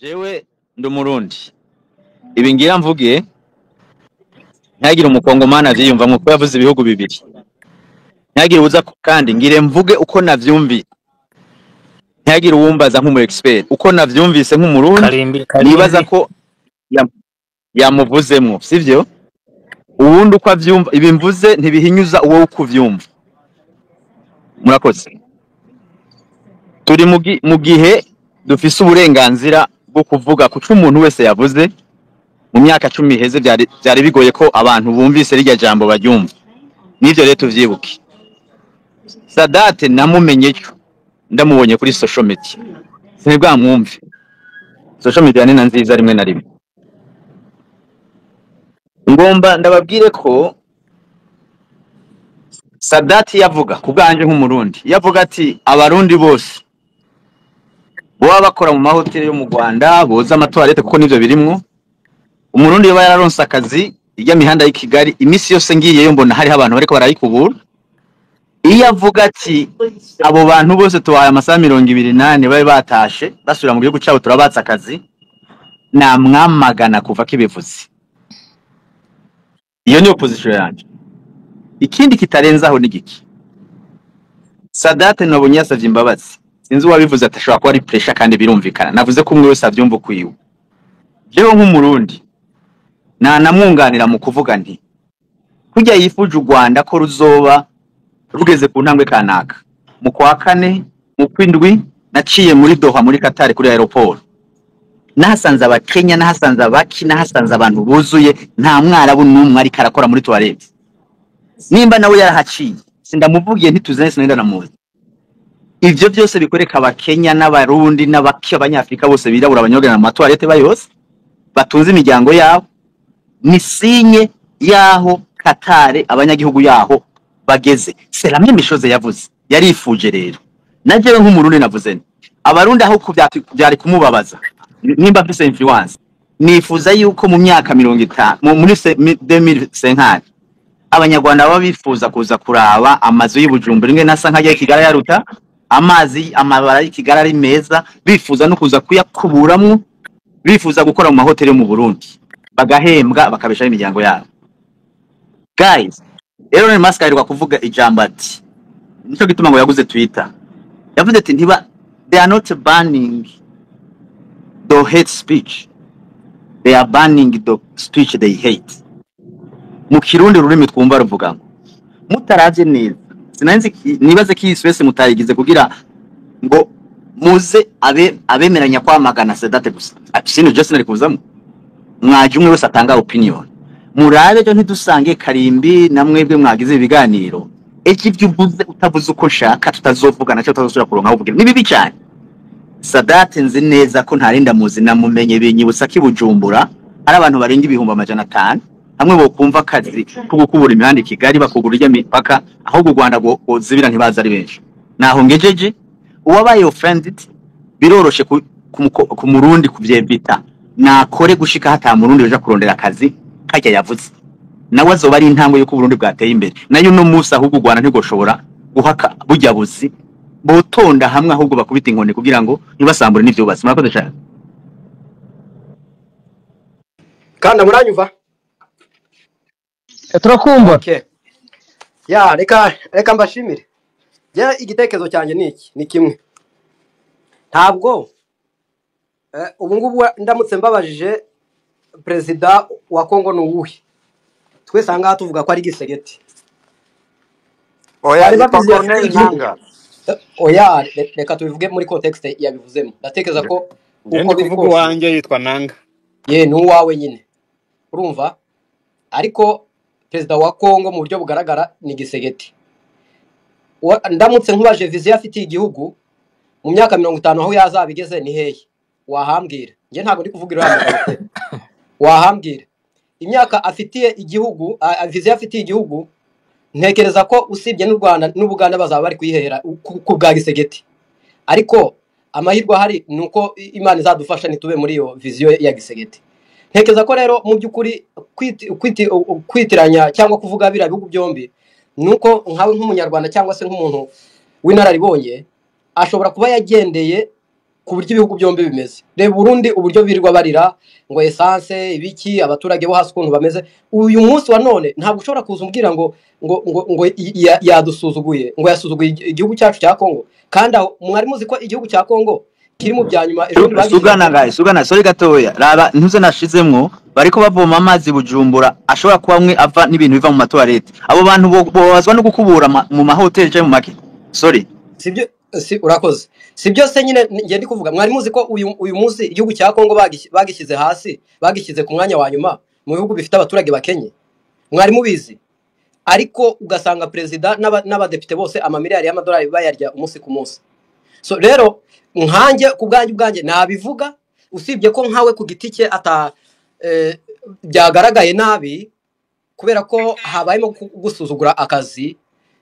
Jewe ndi Umurundi, ibi ngira mvuge ntihagire umukongomani avyiyumvamwo kuko yavuze ibihugu bibiri, ntihagire uza, kandi ngire mvuge uko navyumvise, ntihagire uwumbaza nk'umu expert uko navyumvise nk'umurundi. Karimbi. Nibaza Karimbi. ko yamuvuzemwo, sivyo? Uwundi uko avyumva, ibi mvuze ntibihinyuza uwo uko uvyumva. Murakoze. Turi mu gihe dufise uburenganzira bwo kuvuga kuco umuntu wese yavuze. Mu myaka 10 iheze byari bigoye ko abantu bumvise rirya jambo baryumva. N'ivyo rero tuvyibuke. Sadate namumenye cyo ndamubonye kuri social media, sinibwamwumve. Social media ni na nziza rimwe na rimwe. Ngomba ndababwire ko Sadati yavuga ku bwanje nk'umurundi, yavuga ati abarundi bose boba bakora mu mahoteli yo mu Rwanda boza amatoilette, kuko nivyo birimwo. Umurundi yoba yararonse akazi irya mihanda y'i Kigali, imisi yose ngiyeyo mbona hariho abantu bariko barayikubura. Iyo avuga ati abo bantu bose tubahaye amasaha 24 babe batashe basubira mu gihugu cabo, turabatse akazi, namwamagana kuva kibivuze. Iyo niyo position yanje. Ikindi kitarenzaho ni giki? Sadate nabonye yasavye imbabazi, sinzi uwabivuze atashobora kuba ari pressure, kandi birumvikana. Navuze ko umwe wese avyumva ukwiwe. Jewe nk'umurundi namwunganira mu kuvuga nti kurya yifuje u Rwanda ko ruzoba rugeze ku ntambwe kanaka mu kwa kane, mu kwindwi naciye muri Doha muri Qatar kuri aeroport, nahasanze abakenya, nahasanze abaki, nahasanze abantu buzuye, nta mwarabu n'umwe ariko arakora muri toilette. Nimba nawe yarahaciye sindamuvugiye, ntituzanye, sinenda namuzi. Ivyo byose bikoreka abakenya n'abarundi n'abaki, abanyafrika bose birabura abanyogera mu matoilette bayose batunze imiryango yabo, ni signe yaho Qatar abanyagihugu yaho bageze. C'est la même chose yavuze, yarifuje. Rero najewe nk'umurundi navuze nti abarundi aho byari kumubabaza, nimba mfise influence, nifuza yuko mu myaka 50 muri 2050 abanyarwanda baba bifuza kuza kuraba amazu y'Ibujumbura ingene asa nk'ayo i Kigali yaruta amazi, amabara y'i Kigali ari meza, bifuza no kuza kuyakuburamwo, bifuza gukora mu mahoteli yo mu Burundi bagahembwa bakabeshaho imiryango yabo. Guys, Elon Musk aheruka kuvuga ijambo ati nico gituma ngo yaguze Twitter. Yavuze ati ntiba, they are not banning the hate speech, they are banning the speech they hate. Mu kirundi rurimi twumva ruvuga ngo mutaravye neza, sinanzi nibaze ko iyi space mutayigize kugira ngo muze abe abemeranya kwamagana Sadate gusa. Sino just nari kuzamo mwaje umwe wese atanga opinion, murabe cyo ntidusange Karimbi na mwebwe mwagize ibiganiro ejo ibyo uvuze utavuze uko nshaka tutazovugana cyo tutazosubira kuronka aho uvugira. Ni bibi cyane. Sadate nzi neza ko ntarinda muzi, namumenye binyibutsa ko i Bujumbura hari abantu barenga 500,000 hamwe bokumva akazi ko gukubura imihanda i Kigali bakugura irya mipaka, ahubwo u Rwanda rwozibira ntibaza ari benshi. Naho ngejeje uwabaye offended biroroshe ku murundi kuvyevita, nakore gushika hata murundi yoja kurondera akazi kajya yavuze, nawe azoba ari intambwe yuko Burundi bwateye imbere. Nayo uno munsi ahubwo u Rwanda ntigoshobora guhaka burya buzi, botonda hamwe ahubwo bakubita inkoni kugira ngo ntibasambure n'ivyubatsi. Murakoze cyane. Kandi muranyumva? Turakumva. Okay. Ya, reka mbashimire. Je, igitekerezo cyanjye ni iki, ni kimwe. Ntabwo ubu ngubu ndamutse mbabajije perezida wa Kongo ni uwuhe, twese aha ngaha tuvuga ko ari Gisegeti. Oya, Bari yitwa babizi Corneille afite igihugu. Nanga. Oya, reka tubivuge muri context yabivuzemo. Ndatekereza ko Njye uko ndi biri kuvuga kose uwanjye yitwa Nanga. ye ni uwawe nyine, urumva? Ariko perezida wa Kongo mu buryo bugaragara ni Gisegeti. Ndamutse nkubaje viziyo afitiye igihugu mu myaka 50 aho yazaba igeze ni hehe, wahambwira? Njye ntabwo ndi kuvuga iriya mugabo pe, wahambwira imyaka afitiye igihugu, viziyo afitiye igihugu? Ntekereza ko usibye n'u Rwanda n'Ubuganda bazaba bari kuyihera ku bwa Gisegeti. Ariko amahirwe ahari ni uko Imana izadufasha ntitube muri iyo viziyo ya Gisegeti. Ntekereza ko rero mu by'ukuri kwitiranya cyangwa kuvuga biriya bihugu byombi ni uko nkawe nk'umunyarwanda cyangwa se nk'umuntu w'inararibonye ashobora kuba yagendeye ku buryo ibihugu byombi bimeze. Reba Burundi uburyo birirwa barira ngo essence ibiki, abaturage bo hasi ukuntu bameze. Uyu munsi wa none ntabwo ushobora kuza umbwira ngo ngo ngo ngo yadusuzuguye, ngo yasuzuguye igihugu cyacu cya Kongo. Kandi aho mwari muzi ko igihugu cya Kongo kiri mu bya nyuma, ejo bundi bagishyize Sugana ngaye, sugana sorry gatoya. Raba ntuze nashizemwo bariko bavoma amazi Bujumbura ashobora kuba amwe ava n'ibintu biva mu matoilette. Abo bantu bobazwa no gukubura mu mahoteli cyangwa mu make. Sorry. Sibyo, si urakoze. Si byose nyine ngiye ndi kuvuga. Mwari muzi ko uyu munsi igihugu cya Kongo bagishyize hasi, bagishyize ku mwanya wa nyuma mu bihugu bifite abaturage bakenye. Mwari mubizi. Ariko ugasanga perezida n'abadepite bose amamiliyari y'amadolari bayarya umunsi ku munsi. So rero nkanjye ku bwanjye nabivuga, usibye ko nkawe ku giti cye ata byagaragaye nabi kubera ko habayemo gusuzugura akazi,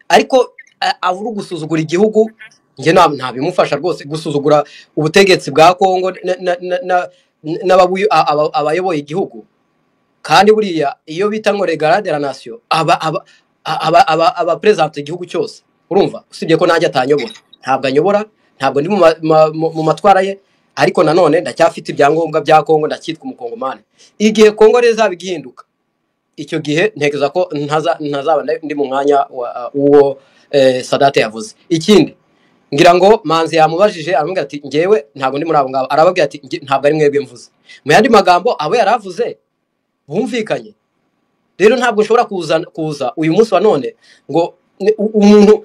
ariko abura gusuzugura igihugu njye ntabimufasha rwose. Gusuzugura ubutegetsi bwa Kongo abayoboye igihugu. Kandi buriya iyo bita ngo regard de la nation aba president igihugu cyose, urumva. Usibye ko nanjye atanyobora, ntabwo anyobora, ntabwo ndi mu matwara ye, ariko nanone ndacyafite ibyangombwa bya Kongo, ndacyitwa umukongomani. Igihe Kongo rero izaba igihinduka, icyo gihe ntekereza ko ntazaba ndi mu mwanya uwo Sadate yavuze. Ikindi ngira ngo Manzi yamubajije aramubwira ati njyewe ntabwo ndi muri abo ngabo, arababwira ati ntabwo ari mwebwe mvuze. Mu yandi magambo abo yaravuze bumvikanye. Rero ntabwo ushobora kuza uyu munsi wa none ngo umuntu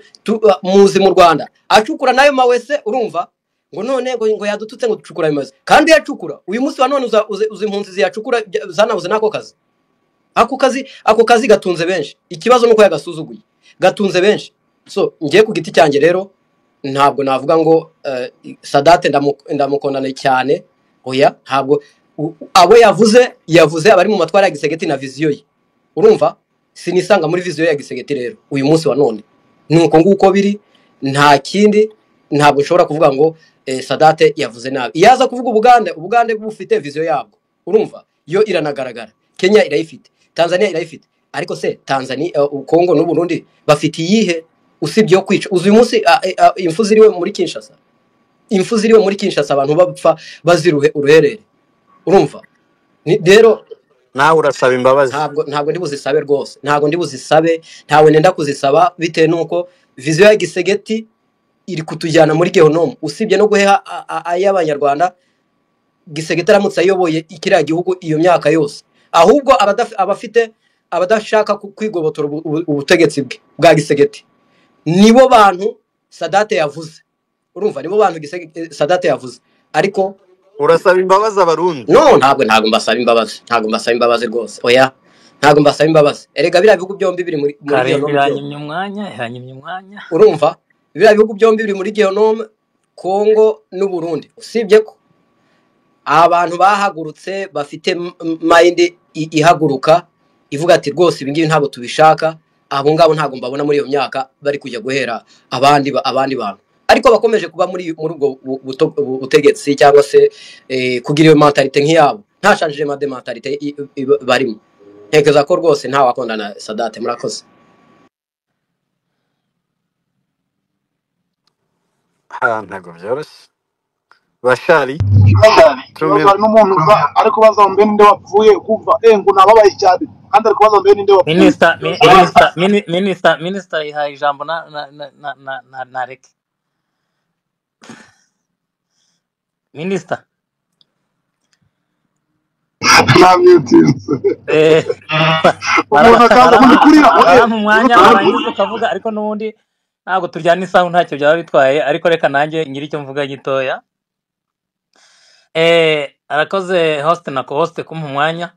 muzi mu Rwanda acukura nayo mawese, urumva ngo none ngo yadututse ngo ducukura ayo mawese, kandi yacukura uyu munsi wa none uza impunzi ziyacukura zanabuze n'ako kazi. Ako kazi gatunze benshi. Ikibazo nuko yagasuzuguye, gatunze benshi. So ngiye ku giti cyanjye rero ntabwo navuga ngo Sadate ndamukondana cyane, oya, ntabwo. Abo yavuze abari mu matwara ya Gisegeti na viziyo ye, urumva. Sinisanga muri viziyo ya Gisegeti rero uyu munsi wa none nuko nguko biri, nta kindi. Ntabwo nshobora kuvuga ngo Sadate yavuze nabi. Iyo aza kuvuga Ubugande bufite viziyo yabwo, urumva, yo iranagaragara. Kenya irayifite, Tanzania irayifite, ariko se Tanzania, Kongo n'u Burundi bafite iyihe usibye yo kwica? Uyu munsi imfu ziriwe muri Kinshasa, imfu ziriwe muri Kinshasa, abantu bapfa baziruhe uruherere, urumva. Rero nawe urasaba imbabazi. Ntabwo ndi buzisabe rwose, ntabwo ndi buzisabe, ntawe nenda kuzisaba, bitewe nuko viziyo ya Gisegeti iri kutujyana muri Gehonomu. Usibye no guheha ay'abanyarwanda, Gisegeti aramutse ayoboye kiriya gihugu iyo myaka yose, ahubwo abafite abadashaka kwigobotora ubutegetsi bwe bwa Gisegeti nibo bantu Sadate yavuze, urumva, nibo bantu Sadate yavuze. Ariko urasaba imbabazi abarundi? No, ntabwo mbasaba imbabazi, ntabwo mbasaba imbabazi rwose, oya, ntabwo mbasaba imbabazi. Erega biriya bihugu byombi biri muri Karenzi Gehonomu yanyimye umwanya, urumva, biriya bihugu byombi biri muri Gehonomu, Kongo n'u Burundi. Usibye ko abantu bahagurutse bafite mind ihaguruka ivuga ati rwose ibi ngibi ntabwo tubishaka, abo ngabo ntabwo mbabona muri iyo myaka bari kujya guhera abandi bantu. Ariko bakomeje kuba muri ubwo butegetsi cyangwa se kugira iyo mentalite nk'iyabo, nta changement de mentalite barimo. Ntekereza ko rwose nta wakondana Sadate. Murakoze. Ntabwo byoroshye. Bashari ikibazo hari n'umuntu uza ariko baza mbe ninde wapfuye, kumva ngo nababaye cyane, kandi ariko baza mbe ninde wapfuye. Minister yihaye ijambo na reke. Minister Namyutinze. Umuntu akaza muri kurira barampa umwanya warangiza ukavuga, ariko n'ubundi ntabwo turyana isaha ntacyo byaba bitwaye, ariko reka nanjye ngire icyo mvuga gitoya. Arakoze host na co-host kumpa umwanya.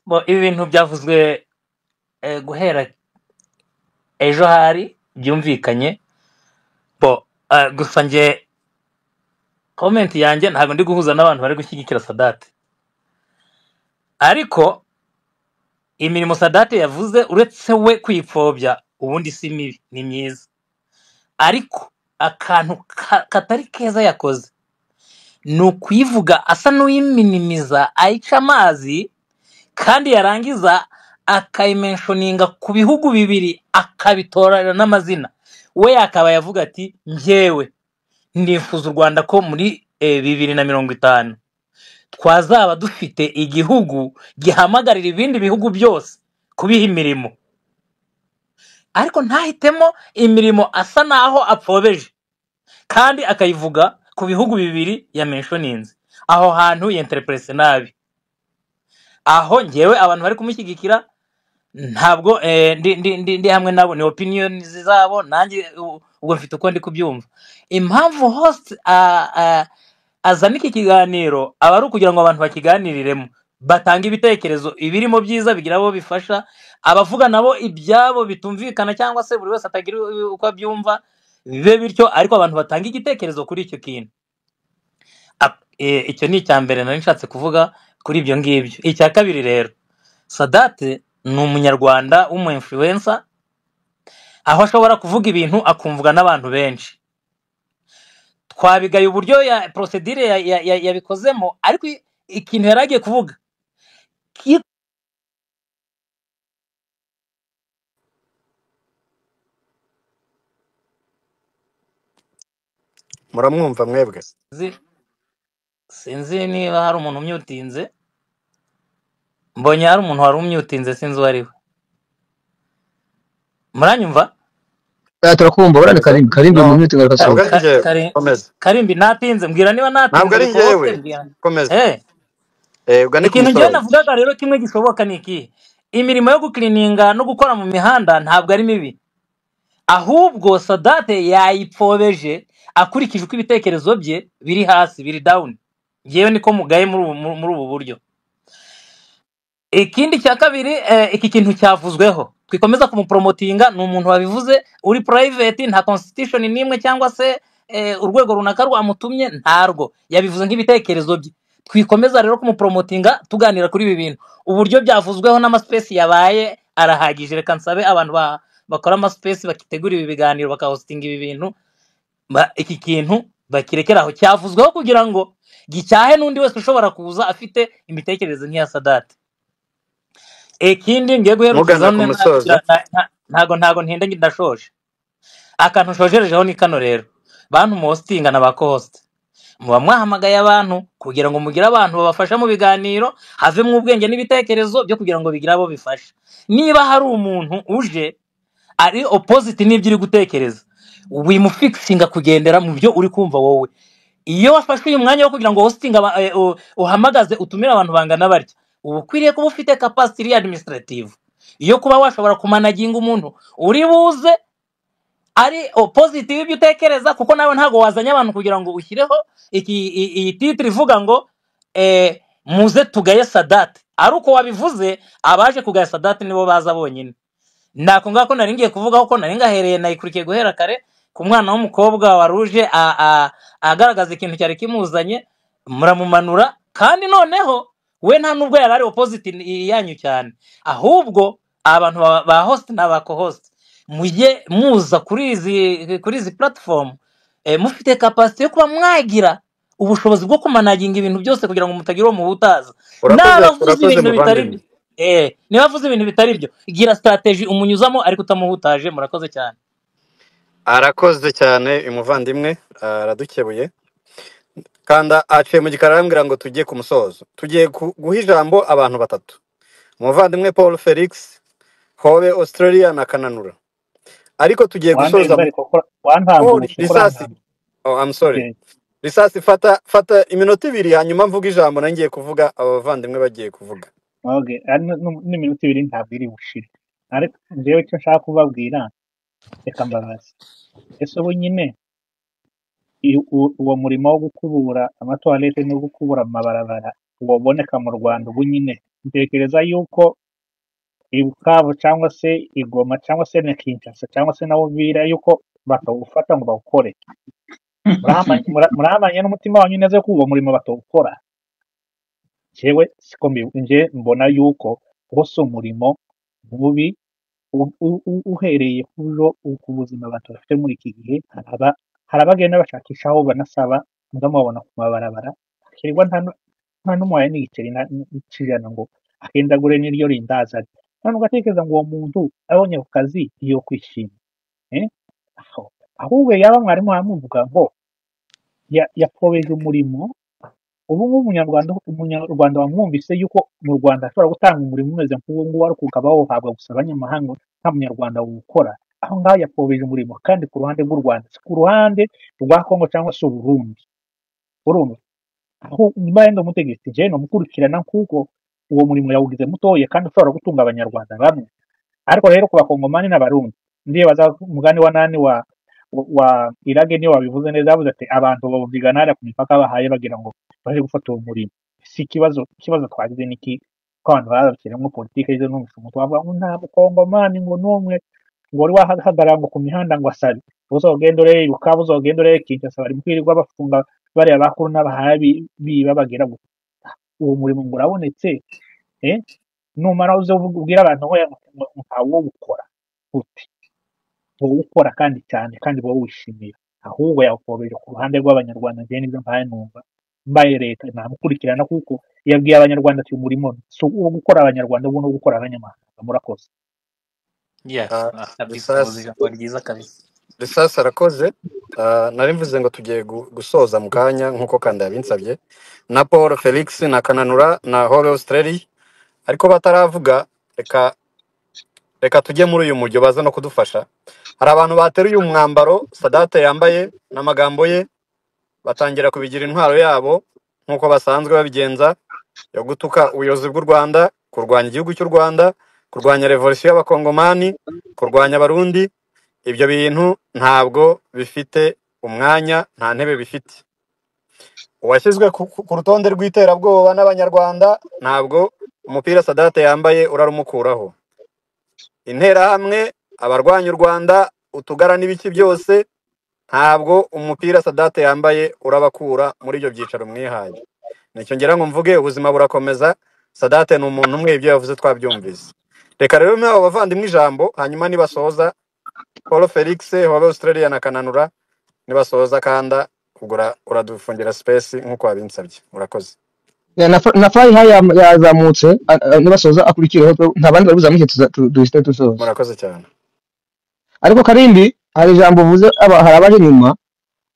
Bo ibi bintu byavuzwe guhera ejo hari byumvikanye. Bo gusa nge comment yanjye ntabwo ndi guhuza n'abantu bari gushyigikira Sadate, ariko imirimo Sadate yavuze uretse we kwipfobya ubundi si mibi, ni myiza, ariko akantu katari keza yakoze ni ukuyivuga asa n'uyiminimiza, ayica amazi, kandi yarangiza akayimenshoninga ku bihugu bibiri akabitorera n'amazina. We akaba yavuga ati njyewe Nifuza u Rwanda ko muri 2050 twazaba dufite igihugu gihamagarira ibindi bihugu byose kubiha imirimo, ariko ntahitemo imirimo asa naho apfobeje kandi akayivuga ku bihugu bibiri yamenshoninze. Aho hantu yenterprese nabi. Aho ngewe abantu bari kumushyigikira ntabwo ndi hamwe nabo, ni opinion zabo, nanjye ubwo mfite uko ndi kubyumva. Impamvu host azana iki kiganiro aba ari ukugira ngo abantu bakiganiriremo, batange ibitekerezo, ibirimo byiza bigira abo bifasha, abavuga nabo ibyabo bitumvikana cyangwa se buri wese atagira uko abyumva bibe bityo, ariko abantu batanga igitekerezo kuri icyo kintu. Icyo ni icya mbere nari nshatse kuvuga kuri ibyo ngibyo. Icya kabiri rero, Sadate ni umunyarwanda w'umu influencer, aho ashobora kuvuga ibintu akumvwa n'abantu benshi. Twabigaye uburyo ya procedure yabikozemo, ariko ikintu yari agiye kuvuga Muramwumva mwebwe? Sinzi niba hari umuntu umyutinze, mbonye hari umuntu wari umyutinze, sinzi uwo ari we. Muranyumva? Turakumva burane. Komeza. Karimbi, Karimbi No, mu myutingo ntabwo arakasohoka. ari njyewe, komeza. Karimbi natinze, mbwira niba Ntabwo natinze ari bikobotse, njyewe, mbwira. komeza. Ugane ku Ikintu njyewe musozo. navugaga rero kimwe gishoboka ni ikihe? Imirimo yo gukilininga no gukora mu mihanda ntabwo ari mibi, ahubwo Sadate yayipfobeje akurikije uko ibitekerezo bye biri hasi, biri down. Ngewe niko mugaye muri ubu buryo. Ikindi cya kabiri, iki kintu cyavuzweho twikomeza kumupromotinga, ni umuntu wabivuze uri private, nta constitution n'imwe cyangwa se urwego runaka rwamutumye, ntarwo, yabivuze nk'ibitekerezo bye. Twikomeza rero kumupromotinga tuganira kuri ibi bintu. Uburyo byavuzweho n'amaspace yabaye arahagije. Reka nsabe abantu bakora amaspace bakitegura ibi biganiro bakahostinga ibi bintu, iki kintu bakirekera aho cyavuzweho kugira ngo gicyahe n'undi wese ushobora kuza afite imitekerereze nk'iya Sadate. Ikindi ngiye Mugana guherukizaho, ku musozo. ntago ntinda, ndashoje. Akantu nshojerejeho ni kano rero, bantu muhostinga na ba co-host, muba mwahamagaye abantu kugira ngo mugire abantu babafasha mu biganiro, havemo ubwenge n'ibitekerezo byo kugira ngo bigire abo bifasha. Niba hari umuntu uje ari opposite n'ibyo uri gutekereza, wimufikisinga kugendera mu byo uri kumva wowe. Iyo wafashe uyu mwanya wo kugira ngo hosting uhamagaze utumire abantu bangana batya, uba ukwiriye kuba ufite capacity iri administrative iyo kuba washobora kumanaginga umuntu uri buze ari opposite y'ibyo utekereza, kuko nawe ntabwo wazanye abantu kugira ngo ushyireho iyi titre ivuga ngo muze tugaye Sadate. Ari uko wabivuze, abaje kugaya Sadate nibo baza bonyine. Nako ngako nari ngiye kuvugaho ko nari ngahereye nayikurikiye guhera kare ku mwana w'umukobwa waruje agaragaza ikintu cyari kimuzanye, muramumanura, kandi noneho we nta nubwo yari ari opposite yanyu cyane, ahubwo abantu ba host na ba co-host mujye muza kuri izi platform mufite capacity yo kuba mwagira ubushobozi bwo kumanaginga ibintu byose kugira ngo mutagira uwo muhutaza. Urakoze, N'abavuze urakoze ibintu bitari muvandimwe. byo, niba avuze ibintu bitari byo, gira strategy umunyuzamo ariko utamuhutaje. Murakoze cyane. Arakoze cyane umuvandimwe, aradukebuye. Kanda aciye mu gikari arambwira ngo tugiye ku musozo. Tugiye guha ijambo abantu batatu: umuvandimwe Paul Felix, Hobe Australia na Kananura. Ariko tugiye gusoza. Wandenze ariko Oh, wantambutse Risasi. Oh, I'm sorry. Okay. Risasi, fata iminota ibiri hanyuma mvuga ijambo nangiye kuvuga abavandimwe bagiye kuvuga. Okay. N'iminota ibiri ntabwo iri bushire, ariko njyewe icyo nshaka kubabwira, reka mbabaze, ese ubu nyine uwo murimo wo gukubura amatoilette no gukubura amabarabara waboneka mu Rwanda ubu nyine, ntekereza yuko i Bukavu cyangwa se i Goma cyangwa se na Kinshasa cyangwa se na Uvira yuko batawufata ngo bawukore. Murahamanye n'umutima wanyu neza ko uwo murimo batawukora. Jewe siko nje mbona yuko wose umurimo mubi uhereye kujo ku buzima abantu bafite muri iki gihe. Hari abagenda bashakisha aho banasaba, ndamubona ku mabarabara akirirwa nta n'umuhaye n'igiceri n'ijana ngo akendagure n'iryo rindaza. None ugatekereza ngo uwo muntu abonye ku kazi yo kwishima, aho ahubwo yaba mwarimu amuvuga ngo Yapfobeje umurimo. Ubu ngubu umunyarwanda wamwumvise yuko mu Rwanda ashobora gutanga umurimo umeze nk'uwo nguwo, ariko ukaba wawuhabwa gusa abanyamahanga, nta munyarwanda wawukora. Aho ngaho yapfobeje umurimo, kandi ku ruhande rw'u Rwanda, si ku ruhande rwa Kongo cyangwa se Uburundi. Urumva aho nyuma yenda umutegetsi jewe nomukurikirana, kuko uwo murimo yawugize mutoya kandi ushobora gutunga abanyarwanda bamwe. Ariko rero ku bakongomani n'abarundi, ndibaza umugani wa nani wa Irage niyo wabivuze neza, yavuze ati abantu bavuga hariya ku mipaka bahaye bagira ngo baje gufata uwo murimo. Si ikibazo, ikibazo twagize niki ko abantu babashyiramo politike y'izo numvise umuntu wavuga ngo nta mukongomani ngo n'umwe ngo wari wahagarara ngo ku mihanda ngo asabe. Uzogenda urebe Bukavu, uzogenda urebe Kinshasa, bari kwirirwa bafunga bariya bakuru n'abahaye biba bagira ngo uwo murimo ngo urabonetse. Numara uze ubwire abantu ngo ntawukora uti ukora kandi cyane kandi wowe wishimira, ahubwo yawukobeje ku ruhande rw'abanyarwanda. Njyewe nibyo mbaye numva mbaye leta namukurikirana, kuko yabwiye abanyarwanda ati umurimo si uwo gukora abanyarwanda, ahubwo ni uwo gukora abanyamahanga. Murakoze. Yes, kabisa, uvuze Risasi ijambo ryiza kabisa. Risasi arakoze. Nari mvuze ngo tugiye gusoza mu kanya nk'uko Kanda yabinsabye, na Paul Felix na Kananura na Hobe Australia, ariko bataravuga reka tujye muri uyu mujyo baza no kudufasha. Hari abantu bateruye umwambaro Sadate yambaye n'amagambo ye, batangira kubigira intwaro yabo nk'uko basanzwe babigenza, yo gutuka ubuyobozi bw'u Rwanda, kurwanya igihugu cy'u Rwanda, kurwanya revolisiyo y'abakongomani, kurwanya abarundi. Ibyo bintu ntabwo bifite umwanya, nta ntebe bifite. Uwashyizwe ku rutonde rw'iterabwoba n'abanyarwanda, ntabwo umupira Sadate yambaye urarumukuraho. Interahamwe, abarwanya u Rwanda, utugara n'ibiki byose, ntabwo umupira Sadate yambaye urabakura muri ibyo byicaro mwihaye. Nicyo ngira ngo mvuge, ubuzima burakomeza. Sadate ni umuntu umwe, ibyo yavuze twabyumvise. Reka rero mwe abo bavandimwe ijambo, hanyuma nibasoza Paul Felix wabe Australia na Kananura, nibasoza Kanda ubwo uradufungira space nk'uko wabinsabye. Urakoze. Ya, na Fly High yazamutse, nibasoza akurikireho, nta bandi bari buzamuke, duhite dusoza. Murakoze cyane. Ariko Karimbi, hari ijambo uvuze, hari abaje nyuma,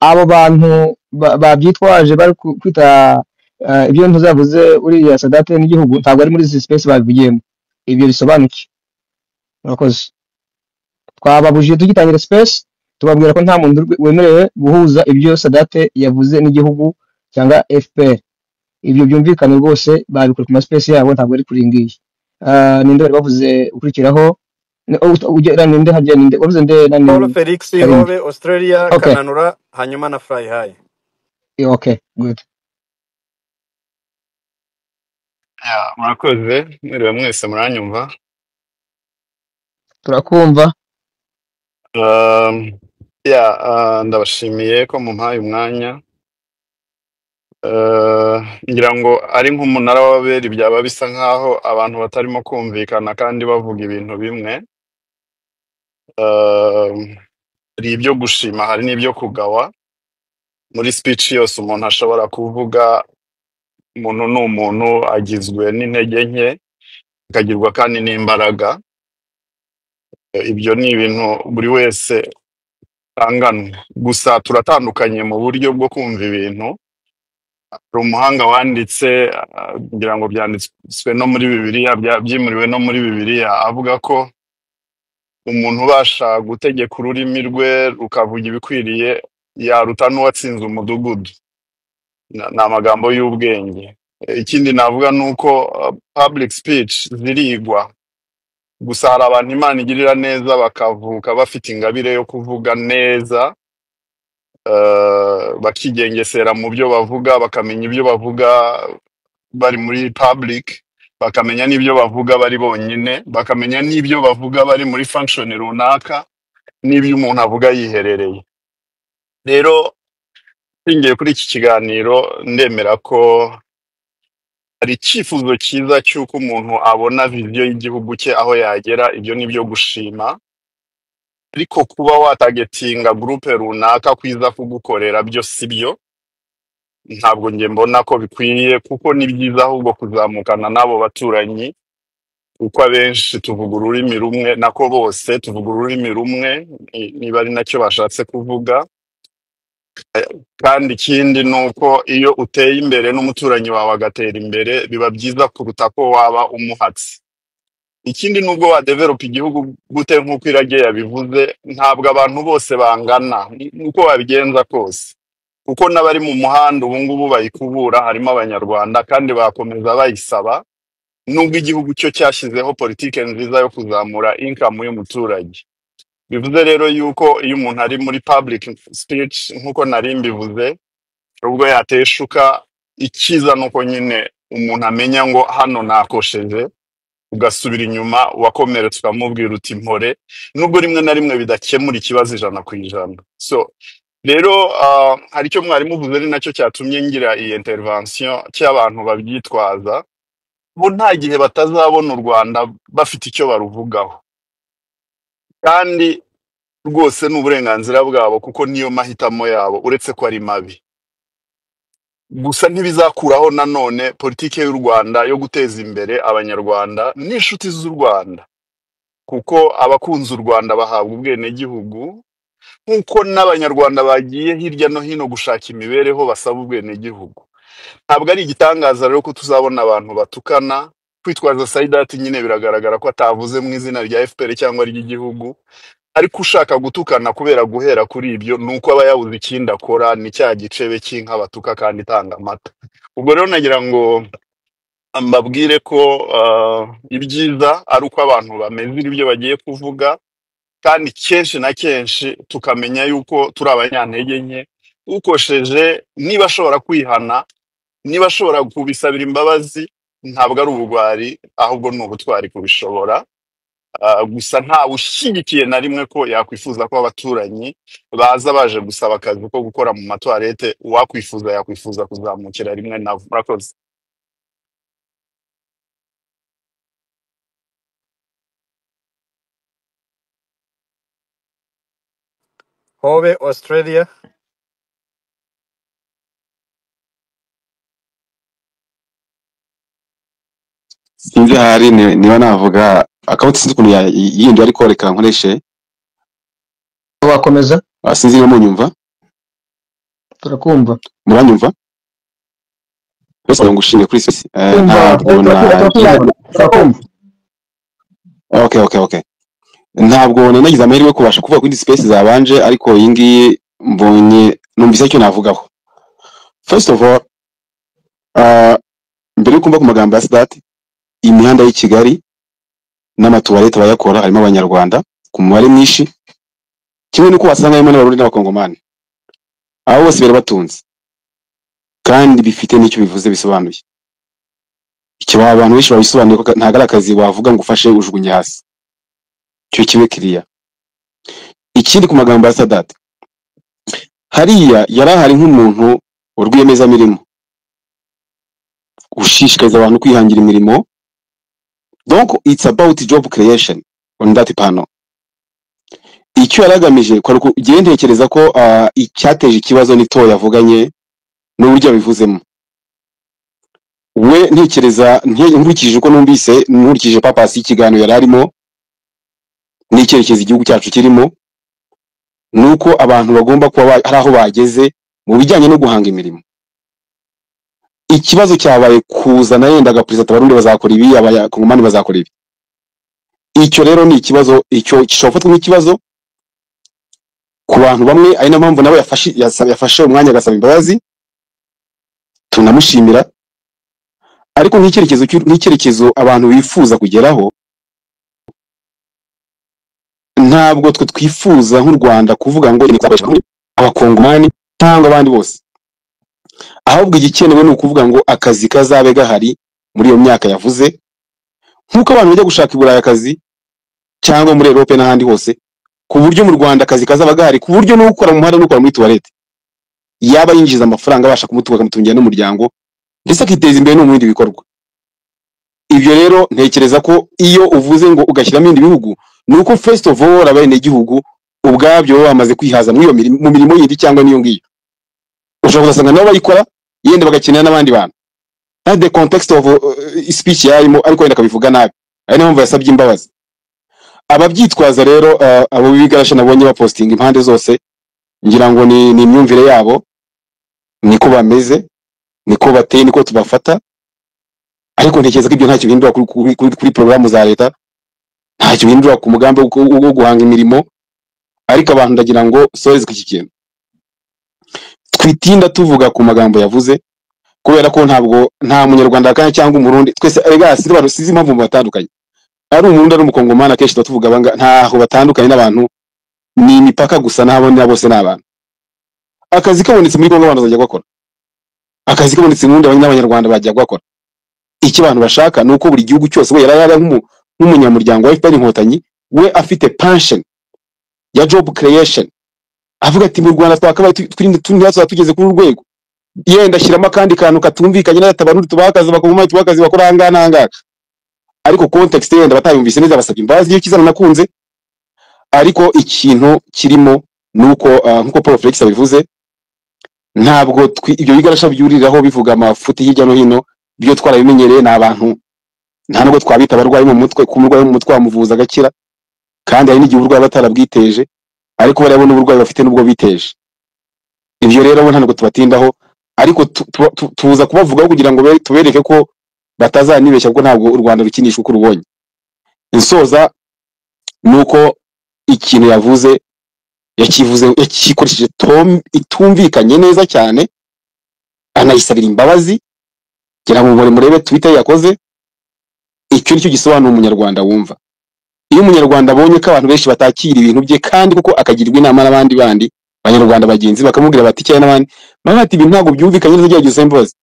abo bantu babyitwaje bari kwita ibyo ntuzavuze uriya Sadate n'igihugu, ntabwo ari muri izi space babivugiyemo. Ibyo bisobanuke. Murakoze. Twababujije tugitangira space, tubabwira ko nta muntu wemerewe guhuza ibyo Sadate yavuze n'igihugu cyangwa FPR. Ibyo byumvikane rwose, babikora ku ma space yabo, ntabwo ari kuri ngiyi. Ninde bari bavuze ukurikiraho? Ugera ninde harya, ninde wavuze nde Paul nani? Felix Karimbi. Hobe Australia, Okay. Kananura, hanyuma na Fly High. Okay, good. Ya, murakoze mwiriwe mwese muranyumva. Turakumva. Ya, ndabashimiye ko mumpaye umwanya. Ngira ngo ari nk'umunara w'ababeri, byaba bisa nkaho abantu batarimo kumvikana kandi bavuga ibintu bimwe. Hari ibyo gushima, hari n'ibyo kugawa. Muri speech yose umuntu ashobora kuvuga, umuntu ni umuntu, agizwe n'intege nke, akagirwa kandi n'imbaraga. Ibyo ni ibintu buri wese anganwa. Gusa turatandukanye mu buryo bwo kumva ibintu. Hari umuhanga wanditse, ngira ngo byanditswe no muri Bibiliya, byimuriwe no muri Bibiliya, avuga ko umuntu ubasha gutegeka ururimi rwe rukavuga ibikwiriye yaruta n'uwatsinze umudugudu. Ni amagambo y'ubwenge. Ikindi navuga ni uko public speech zirigwa. Gusa hari abantu Imana igirira neza bakavuka bafite ingabire yo kuvuga neza, bakigengesera mu byo bavuga, bakamenya ibyo bavuga bari muri public, bakamenya n'ibyo bavuga bari bonyine, bakamenya n'ibyo bavuga bari muri function runaka, n'ibyo umuntu avuga yiherereye. Rero nshingiye kuri iki kiganiro, ndemera ko hari icyifuzo cyiza cy'uko umuntu abona vision y'igihugu cye aho yagera, ibyo ni byo gushima. Ariko kuba watargetinga groupe runaka kwiza kugukorera byo si byo, ntabwo njye mbona ko bikwiriye, kuko ni byiza ahubwo kuzamukana n'abo baturanyi, kuko abenshi tuvuga ururimi rumwe, nako bose tuvuga ururimi rumwe, niba ari nacyo bashatse kuvuga. Kandi ikindi ni uko iyo uteye imbere n'umuturanyi wawe agatera imbere, biba byiza kuruta ko waba umuhatse. Ikindi, nubwo wadevelopa igihugu gute nk'uko Irage yabivuze, ntabwo abantu bose bangana uko wabigenza kose, kuko n'abari mu muhanda ubu ngubu bayikubura harimo Abanyarwanda, kandi bakomeza bayisaba nubwo igihugu cyo cyashyizeho politike nziza yo kuzamura income y'umuturage. Bivuze rero yuko iyo umuntu ari muri public speech, nk'uko nari mbivuze, ubwo yateshuka, icyiza ni uko nyine umuntu amenya ngo hano nakosheje, ugasubira inyuma, wakomeretse ukamubwira uti mpore, nubwo rimwe na rimwe bidakemura ikibazo 100%. So rero hari icyo mwari muvuze, ni nacyo cyatumye ngira iyi intervention, cy'abantu babyitwaza bo nta gihe batazabona u Rwanda bafite icyo baruvugaho, kandi rwose ni uburenganzira bwabo, kuko niyo mahitamo yabo, uretse ko ari mabi. Gusa ntibizakuraho nanone politike y'u Rwanda yo guteza imbere Abanyarwanda n'inshuti z'u Rwanda, kuko abakunze u Rwanda bahabwa ubwenegihugu, nk'uko n'Abanyarwanda bagiye hirya no hino gushaka imibereho basaba ubwenegihugu. Ntabwo ari igitangaza rero ko tuzabona abantu batukana. Kwitwaza Saidati nyine biragaragara ko atavuze mu izina rya FPR cyangwa ry'igihugu, ariko ushaka gutukana kubera guhera kuri ibyo ni uko aba yabuze ikindi akora, ni cya gicebe cy'inka batuka kandi itanga amata. Ubwo rero nagira ngo mbabwire ko ibyiza ari uko abantu bameze ibyo bagiye kuvuga, kandi kenshi na kenshi tukamenya yuko turi abanyantege nke. Ukosheje niba ashobora kwihana, niba ashobora kubisabira imbabazi, ntabwo ari ubugwari, ahubwo ni ubutwari kubishobora. Gusa ntawe ushyigikiye na rimwe ko yakwifuza ko abaturanyi baza baje gusaba akazi ko gukora mu matwarete. Uwakwifuza yakwifuza kuzamukira rimwe nabo. Murakoze. Hobe Australia. Sinzi ahari niba navuga akabutse, sinzi ukuntu yindi, ariko reka nkoreshe. Wakomeza. Sinzi niba munyumva. Turakumva. Muranyumva? Bose ngushimye kuri sisi. Kumva. Ntabwo Turakumva, turakumva. Okay. Ntabwo nanagize amahirwe yo kubasha kuvuga kuri space zabanje, ariko iyi ngiyi mbonye numvise icyo navugaho. First of all, mbere yo kumva ku magambo ya Sadat, imihanda y'i Kigali n'amatuwarete bayakora harimo Abanyarwanda ku mubare mwinshi, kimwe n'uko wasanga harimo n'Abarundi n'Abakongomani. Abo bose bari batunze kandi bifite n'icyo bivuze bisobanuye. Icyo abantu benshi babisobanuye ko ntabwo ari akazi wavuga ngo ufashe ujugunye hasi. Icyo kibe kiriya. Ikindi ku magambo ya Sadat, hariya yari ahari nk'umuntu wa rwiyemezamirimo ushishikariza abantu kwihangira imirimo. Donc it's about job creation on that panel. Icyo yari agamije kwari igihe ntekereza ko icyateje ikibazo ni to yavuganye n'uburyo abivuzemo. We ntekereza nkurikije uko numvise, nkurikije papasi y'ikiganiro yari arimo n'icyerekezo igihugu cyacu kirimo, nuko abantu bagomba kuba hari aho bageze mu bijyanye no guhanga imirimo. Ikibazo cyabaye kuzana yenda agaperezida Abarundi bazakora ibi, Abakongomani bazakora ibi. Icyo rero ni ikibazo, icyo gishobora gufatwa nk'ikibazo ku bantu bamwe, ari nayo mpamvu nawe yafashe umwanya agasaba imbabazi, tunamushimira. Ariko nk'icyerekezo abantu bifuza kugeraho, ntabwo twe twifuza nk'u Rwanda kuvuga ngo Abakongomani cyangwa abandi bose, ahubwo igikenewe ni ukuvuga ngo akazi kazabe gahari muri iyo myaka yavuze, nk'uko abantu bajya gushaka i Burayi akazi cyangwa muri Europe n'ahandi hose, ku buryo mu Rwanda akazi kazaba gahari, ku buryo n'ukora mu muhanda n'ukora muri toilette yaba yinjiza amafaranga abasha kumutunga akamutungira n'umuryango, ndetse akiteza imbere no mu bindi bikorwa. Ibyo rero ntekereza ko iyo uvuze ngo ugashyiramo ibindi bihugu, ni uko first of all abenegihugu ubwabyo baba bamaze kwihaza muri iyo mirimo, mu mirimo yindi cyangwa n'iyo ngiyo. Ushobora kuzasanga nabo bayikora yenda bagakenera n'abandi bantu. That's the context of speech yarimo, ariko wenda akabivuga nabi, ari nayo mpamvu yasabye imbabazi. Ababyitwaza rero, abo bigarasha nabonye bapostinga impande zose, Ngira ngo ni imyumvire yabo, niko bameze, niko bateye, niko tubafata. Ariko ntekereza ko ibyo ntacyo bihindura kuri porogaramu za leta, ntacyo bihindura ku mugambi wo guhanga imirimo. Ariko abantu ndagira ngo soreze ku iki kintu, twitinda tuvuga ku magambo yavuze, kubera ko ntabwo nta munyarwanda kandi cyangwa umurundi twese erega sinzi abantu, sinzi impamvu batandukanye, ari umurundi ari umukongomani, akenshi tuba tuvuga abanga ntaho batandukanye n'abantu, ni imipaka gusa, n'abo na bose ni abantu. Akazi kabonetse muri Kongo abantu bazajya gukora, akazi kabonetse mu Burundi n'abanyarwanda bajya gukora. Icyo abantu bashaka ni uko buri gihugu cyose we yari nk'umunyamuryango wa FPR Inkotanyi, we afite pension ya job creation, avuga ati mu Rwanda twakabaye twirinde tuzaba tugeze kuri uru rwego, yenda ashyiramo akandi kantu katumvikanye n'atabarundi tubaha akazi, bakongomani tubaha akazi, bakora ahangaha n'ahangaha, ariko context yenda batayumvise neza, basabye imbabazi iyo kizana nakunze. Ariko ikintu kirimo nuko nkuko Paul Felix abivuze, ntabwo ibyo bigarasha byuriraho bivuga amafuti hirya no hino, byo twarabimenyereye, ni abantu nta nubwo twabita abarwayi mu mutwe, ku murwayi mu mutwe wamuvuza agakira, kandi hari n'igihe uburwayi batarabwiteje, ariko bariya bo n'uburwayi bafite n'ubwo biteje. Ibyo rero bo ntabwo tubatindaho, ariko tuza kubavugaho kugira ngo tubereke ko batazanibeshya, kuko ntabwo u Rwanda rukinishwa uko rubonye. Insoza nuko ikintu yavuze yakivuze yakikoresheje itumvikanye neza cyane, anayisabira imbabazi. Ngira ngo murebe Twitter yakoze, icyo nicyo gisobanura umunyarwanda wumva. Iyo umunyarwanda abonye ko abantu benshi batakira ibintu bye, kandi kuko akagirwa inama n'abandi bandi banyarwanda bagenzi bakamubwira bati cyane n'abandi baba bati ibintu ntabwo byumvikanye neza, gerageza imbabazi.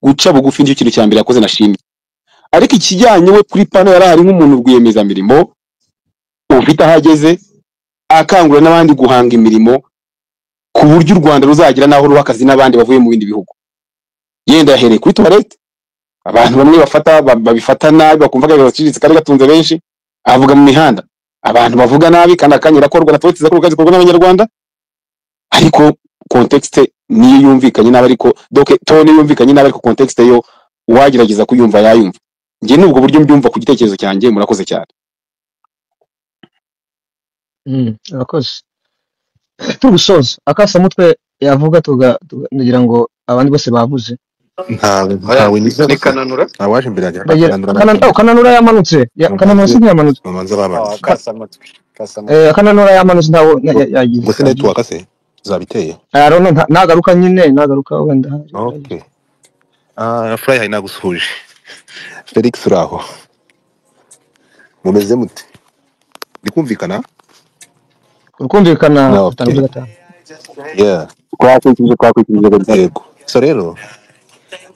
Guca bugufi nicyo kintu cya mbere yakoze nashimye. Ariko ikijyanye we kuri pano yari ahari nk'umuntu rwiyemezamirimo ufite aho ageze, akangurira n'abandi guhanga imirimo ku buryo u Rwanda ruzagira n'aho ruha akazi n'abandi bavuye mu bindi bihugu. Yenda yahereye kuri toilette, abantu bamwe bafata babifata nabi, bakumva ko gaciriritse kandi gatunze benshi. Avuga mu mihanda abantu bavuga nabi, kandi akanya irakorwa na toilette zakorwa zikorwa n'abanyarwanda, ariko context niyo yumvikanye nabi, ariko donc tone yumvikanye nabi, ariko context yo uwagerageza kuyumva yayumva. Njye nubwo buryo mbyumva ku gitekerezo cyanjye. Murakoze cyane. Urakoze. Tugusoza akasamutwe yavuga ngira ngo abandi bose bavuze. Ntawe Oya, ntawe niza ni gusa Kananura. ntawaje imbere yanjye. Ndagira Kananura oh, Kananura yamanutse. Kananura bamanze si ntiyamanutse. bamanze babanje. Kasamutwe, kasamutwe. Kananura yamanutse, ntawo yagize Ngo se yagiye. network se zabiteye? I don't know, nagaruka nyine, nagaruka wenda. Okay. Fly High nagusuhuje. Felix uraho, mumeze mute? Ndikumvikana? Ukumvikana No, gatanu okay. kuri gatanu. Yeah. Twakwikirije kabisa. Yego. So rero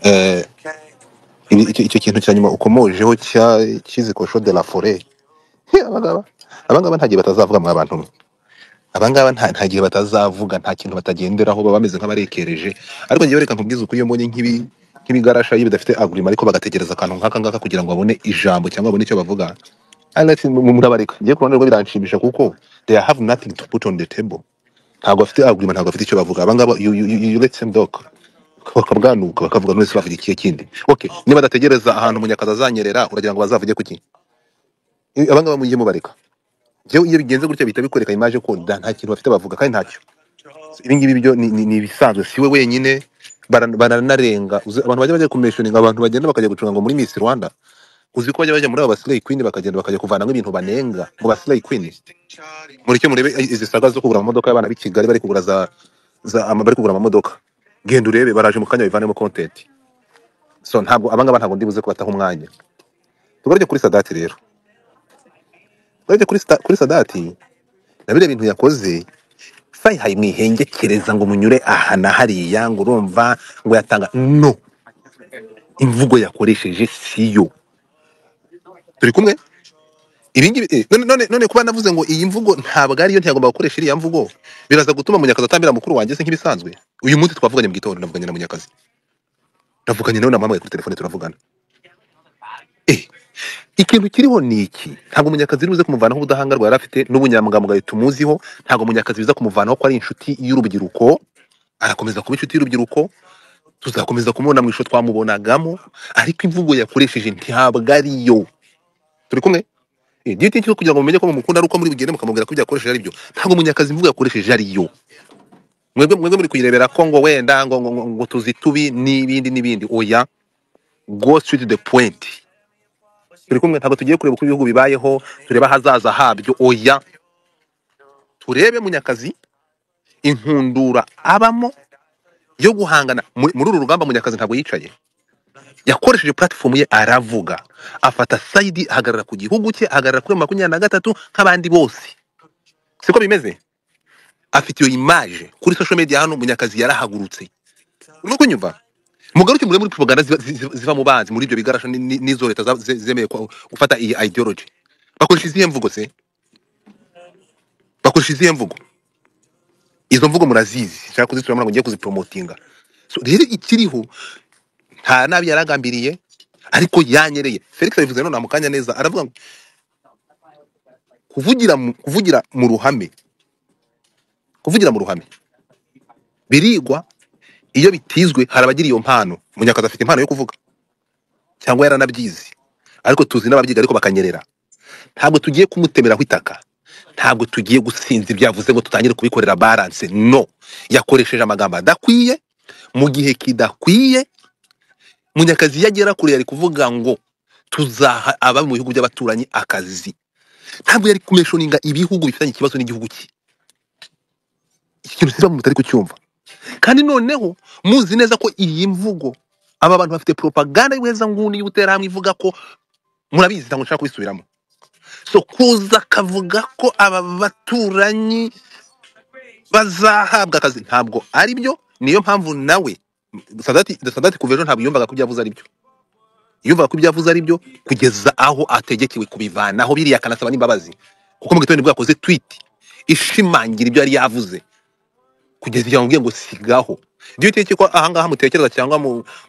eh icyo kintu cya nyuma ukomojeho cya cy'izi cochon de la forêt. Abangaba abangaba nta gihe batazavuga mwa bantu mwe. Abangaba nta gihe batazavuga, nta kintu batagenderaho, baba bameze nk'abarekereje. Ariko njyewe reka nkubwize ukuri, iyo mbonye nk'ibigarasha iyo bidafite agurima ariko bagategereza akantu nk'aka ngaka kugira ngo babone ijambo cyangwa babone icyo bavuga, Alex murabareka. Ngiye ku ruhande rwo biranshimisha kuko they have nothing to put on the table. Ntabwo bafite agurima, ntabwo bafite icyo bavuga. Abangaba you let them talk, bakabwanuka bakavuga, none se bavuga ikihe kindi? Okay, niba badategereza ahantu Munyakazi azanyerera, uragira ngo bazavuge kuki? Abangaba mujye mubareka. Njyewe iyo bigenze gutya bihita bikwereka image ko nta kintu bafite bavuga kandi ntacyo. Ibi ngibi byo ni ibisanzwe, si we wenyine, baranarenga. Abantu bajya bajya kumentioninga abantu bagenda bakajya gucunga ngo muri Miss Rwanda, uzi ko bajya bajya muri aba Slay Queen bakagenda bakajya kuvanamo ibintu banenga ngo ba Slay Queen. Mureke murebe izi saga zo kugura amamodoka y'abana b'i Kigali, bari kugura za za ama, bari kugura amamodoka, genda urebe baraje mu kanya bivanemo content. So ntabwo abangaba ntabwo ndibuze kubataha umwanya. Tugaruke kuri Sadati rero, tugaruke kuri Sadati na biriya bintu yakoze. Fayihayi mwihengekereza ngo munyure aha na hariya ngo urumva ngo yatanga no imvugo yakoresheje siyo. Turi kumwe ibi ngibi none kuba navuze ngo iyi mvugo ntabwo ariyo, ntiyagomba gukoresha iriya mvugo, biraza gutuma Munyakazi atambira mukuru wanjye se nk'ibisanzwe. Uyu munsi twavuganye mu gitondo, navuganye na Munyakazi, navuganye nawe, namuhamagaye kuri telefone turavugana. Ikintu kiriho ni iki: ntabwo Munyakazi buze kumuvanaho ubudahangarwa yari afite n'ubunyangamugayo tumuziho, ntabwo Munyakazi biza kumuvanaho ko ari inshuti y'urubyiruko, arakomeza kuba inshuti y'urubyiruko, tuzakomeza kumubona mu ishusho twamubonagamo, ariko imvugo yakoresheje ntabwo ariyo. Turi kumwe? Do you think ko kugira ngo mumenye ko mumukunda ari uko muri bugende mukamubwira ko ibyo yakoresheje ari byo? Ntabwo Munyakazi imvugo yakoresheje ariyo. Mwebwe muri kuyirebera ko ngo wenda ngo tuzi tubi n'ibindi n'ibindi. Oya, go straight to the point. Turi kumwe, ntabwo tugiye kureba uko ibihugu bibayeho, tureba ahazaza habyo. Oya, turebe Munyakazi inkundura abamo yo guhangana muri uru rugamba. Munyakazi ntabwo yicaye, yakoresheje platform ye aravuga, afata side, ahagarara ku gihugu cye, ahagarara kuri 23 nk'abandi bose. Siko bimeze? Afite iyo image kuri social media hano. Munyakazi yarahagurutse, urimo kunyumva? Mugaruke muri propaganda ziva mu banzi, muri ibyo bigarasha n'izo leta zemeye gufata iyi ideology. Bakoresha izihe mvugo se? Bakoresha izihe mvugo? Izo mvugo murazizi, nshaka kuzisubiramo, ntabwo ngiye kuzipromotinga. So rero ikiriho, nta nabi yaragambiriye, ariko yanyereye. Felix abivuze none mu kanya neza, aravuga ngo kuvugira mu ruhame, kuvugira mu ruhame birigwa iyo bitizwe. Hari abagira iyo mpano. Munyakazi afite impano yo kuvuga cyangwa yaranabyize, ariko tuzi n'ababyiga ariko bakanyerera. Ntabwo tugiye kumutemeraho itaka, ntabwo tugiye gusinza ibyo yavuze ngo tutangire kubikorera balance. No, yakoresheje amagambo adakwiye mu gihe kidakwiye. Munyakazi iyo agera kure yari kuvuga ngo tuzaha aba mu bihugu by'abaturanyi akazi, ntabwo yari kumeshoninga ibihugu bifitanye ikibazo n'igihugu cye. Iki kintu siba mutari kucyumva. Kandi noneho muzi neza ko iyi mvugo, aba bantu bafite propaganda y'ubuhezanguni y'ubuterahamwe ivuga ko, murabizi, ntabwo nshaka kubisubiramo. So kuza akavuga ko aba baturanyi bazahabwa akazi ntabwo ari byo. Niyo mpamvu nawe Sadati kuva ejo ntabwo yumvaga ko ibyo yavuze ari byo, yumvaga ko ibyo yavuze ari byo kugeza aho ategekewe kubivanaho biriya, akanasaba n'imbabazi, kuko mu gitondo nibwo yakoze tweet ishimangira ibyo yari yavuze, kugeza igihe bamubwiye ngo sigaho. Do you think ko ahangaha mutekereza cyangwa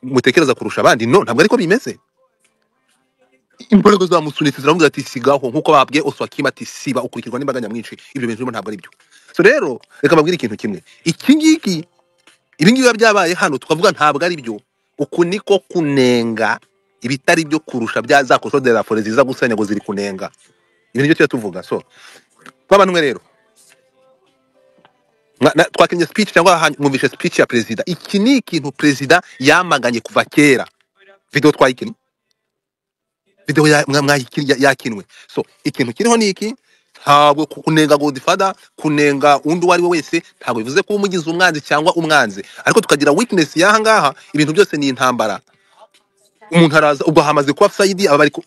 mutekereza kurusha abandi? No, ntabwo ariko bimeze. Imbaraga zamusunitse ziravuga ati sigaho, nkuko babwiye Oswakim ati siba ukurikirwa n'imbaga nyamwinshi. Ibyo bintu ntabwo ari byo. So rero reka mbabwire ikintu kimwe, iki ngiki, ibi ngibi biba byabaye hano tukavuga ntabwo ari byo. Uku niko kunenga ibitari byo kurusha bya za cochon de la forêt ziza gusenya ngo ziri kunenga. Ibi nibyo tujya tuvuga. So twaba mwe rero twakinye speech cyangwa mwumvishe speech ya perezida. Iki ni ikintu perezida yamaganye kuva kera. Video twayikinnye, video yakinwe. So ikintu kiriho ni iki: ntabwo kunenga Godfather, kunenga undi uwo ari we wese, ntabwo bivuze ko umugize umwanzi cyangwa umwanzi, ariko tukagira weakness y'aha ngaha. Ibintu byose ni intambara. Umuntu araza ubwo hamaze kuba offside, aba bari ku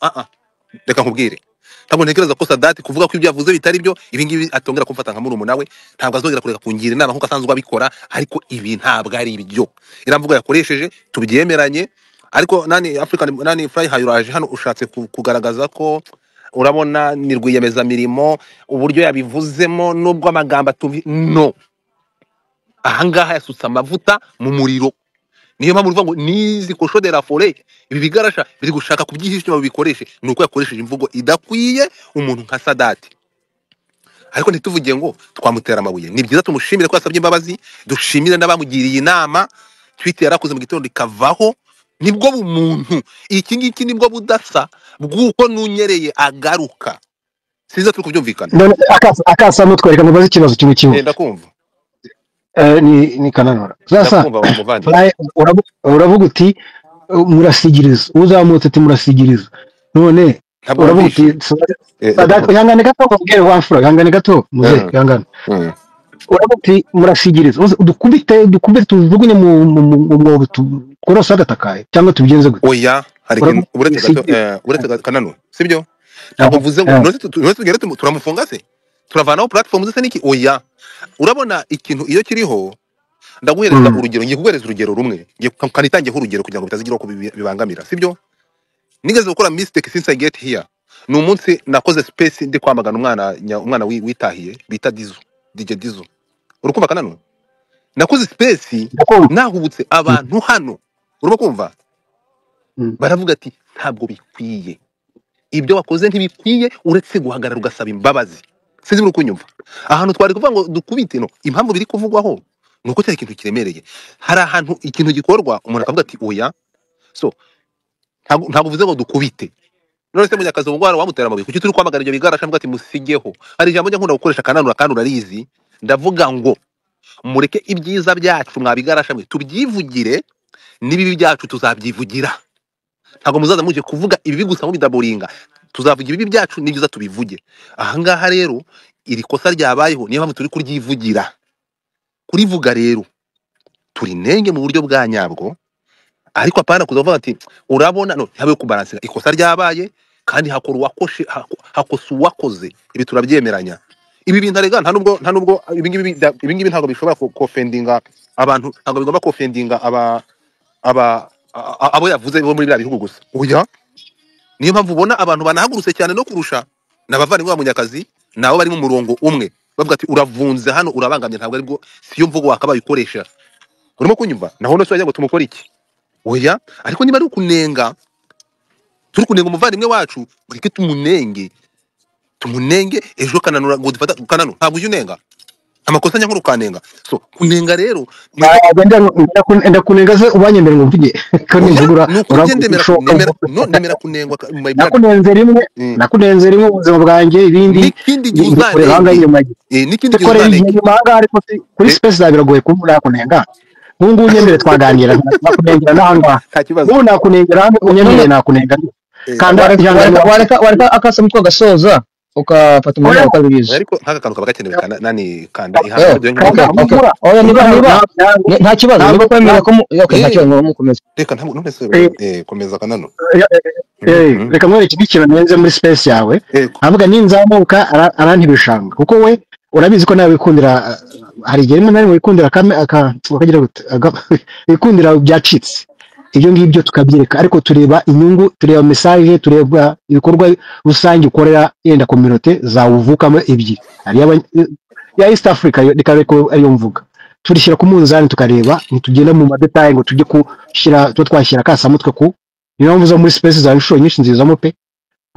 reka nkubwire, ntabwo ntekereza ko Sadati kuvuga ko ibyo yavuze bitari byo, ibi ngibi atongera kumfata nka murumuna we, ntabwo azongera kureka kungira inama nkuko asanzwe abikora, ariko ibi ntabwo ari ibyo. Iriya mvugo yakoresheje tubyemeranye, ariko nani African nani Fly High uraje hano ushatse kugaragaza ko urabona ni rwiyemezamirimo uburyo yabivuzemo, nubwo amagambo atuvi no ahangaha yasutse amavuta mu muriro. Niyo mpamvu uvuga ngo nizi cochon de la forêt, ibi bigarasha biri gushaka kubyihisha inyuma babikoreshe, ni uko yakoresheje imvugo idakwiye umuntu nka Sadati. Ariko ntituvuge ngo twamutera amabuye. Ni byiza tumushimire ko yasabye imbabazi, dushimire n'abamugiriye inama. Tweet yarakoze mu gitondo ikavaho, nibwo bumuntu. Iki ngiki nibwo budasa bw'uko nunyereye agaruka. Sinzi turi kubyumvikana. None akasa mutwereka mubaze ikibazo kimwe kimwe. Ndakumva. Ni Kananura. Sasa Ndakumva muvandimwe. Fly, uravuga uti murasigiriza, uzamutse ati murasigiriza. None Ntabwo uravuga uti wumvishe. Sadati, ihangane gato nkubwire wa mfura, ihangane gato muze, ihangane. Uravuga uti murasigiriza, dukubite dukubite tujugunye mu mwobo tworose agatakaye cyangwa tubigenze gute? Oya, hari Uravuga ikintu uretse gato, musigiriza. uretse Kananura, sibyo? Ntabwo mvuze ngo none tugere turamufunga se, turavanaho platform zose niki? Oya, urabona ikintu iyo kiriho, ndaguhereza urugero, ngiye kuguhereza urugero rumwe, ngiye kanitangeho urugero kugira ngo bitazigira uko bibangamira, sibyo? Nigeze gukora mistake since I get here. Ni umunsi nakoze space ndi kwamagana umwana witahiye bita Dizo, DJ Dizo. Urukumva Kananu? Nakoze space Ndakumva. nahubutse abantu hano, urimo kumva? Baravuga ati ntabwo bikwiye, ibyo wakoze ntibikwiye, uretse guhagarara ugasaba imbabazi. Sinzi muri kunyumva. Ahantu twari kuvuga ngo dukubite, no impamvu biri kuvugwaho ni uko cyari ikintu kiremereye. Hari ahantu ikintu gikorwa umuntu akavuga ati oya. So ntabwo uvuze ngo dukubite. None se Munyakazi ubwo wamutera amabuye, kuki turi kwamagana ibyo bigarasha mvuga ati musigeho? Hari ijambo njya nkunda gukoresha Kananura kandi urarizi, ndavuga ngo Mureke ibyiza byacu mwabigarasha mwe tubyivugire, n'ibibi byacu tuzabyivugira. Ntabwo muzaza muje kuvuga ibibi gusa mubidaboringa, tuzavuga ibibi byacu n'ibyiza tubivuge. Ahangaha rero iri kosa ryabayeho, niyo mpamvu turi kuryivugira. Kurivuga rero turinenge mu buryo bwa nyabwo, ariko apana kuza kuvuga ati urabona, no ntihabe kubalansinga. Ikosa ryabaye kandi hakora uwakoshe, hakosa uwakoze. Ibi turabyemeranya. Ibi bintu arega nta nubwo ibi ngibi ntabwo bishobora kofendinga abantu, ntabwo bigomba kofendinga aba aba abo yavuze bo muri biriya bihugu gusa. Oya, niyo mpamvu ubona abantu banahagurutse cyane no kurusha ni abavandimwe ba Munyakazi, nabo bari mu murongo umwe bavuga ati uravunze hano, urabangamye, ntabwo aribwo, siyo mvugo wakabaye ukoresha. Urimo kunyumva? Naho nose wagira ngo tumukore iki? Oya, ariko niba ari ukunenga, turi kunenga umuvandimwe wacu, mureke tumunenge, tumunenge. Ejo kananura ngo dufata kananu, ntabwo ujya unenga amakosa nyankuru, ukanenga. So kunenga rero mureke Ndakunenga se ubanyemere ngo mvuge ko Oya, nimvugura ni ukuri njye ndemera urashoka? Nemera, no nemera kunengwa my brother. Nakunenze rimwe, nakunenze rimwe mu buzima bwanjye, ibindi N'ikindi gihe mbikorera ahangaha uzanenge inyuma. N'ikindi gihe Bikorera uzanenge. inyuma ahangaha, ariko kuri space zawe biragoye kuba nakunenga. Nk'ubu ngubu unyemere twaganira, nakunengera n'ahangaha. Nta kibazo. Nk'ubu nakunengera hano, unyemereye None nakunenga. Kanda wareka ihangane. Wareka akasamutwe agasoza, ukafata umwanya wa kabiri. Ariko nk'aka kantu kaba gakenewe kana nani kanda ihangane Eh, dore okay. nk'ubu Okay, oya, niba nta kibazo, niba kwemera ko okay, nta kibazo, mukomeze. Reka ntabwo none se komeza kanano. Reka mwereke ikindi kintu nenze muri space yawe. Avuga ninzamuka arampa ibishanga, kuko we urabizi ko nawe wikundira, hari igihe rimwe na rimwe wikundira kame aka bakagira gute, wikundira byacitse, ibyo ngibyo tukabyereka. Ariko tureba inyungu, tureba message, tureba ibikorwa rusange ukorera yenda communauté zawe uvukamo ebyiri, hari ya East Africa yo, reka reka ariyo mvuga, turishyira ku munzani tukareba. Ntitugenda mu ma détails ngo tujye gushyira, tuba twashyira kasamutwe ku niyo mpamvu zo muri space zawe inshuro nyinshi nzizamo pe.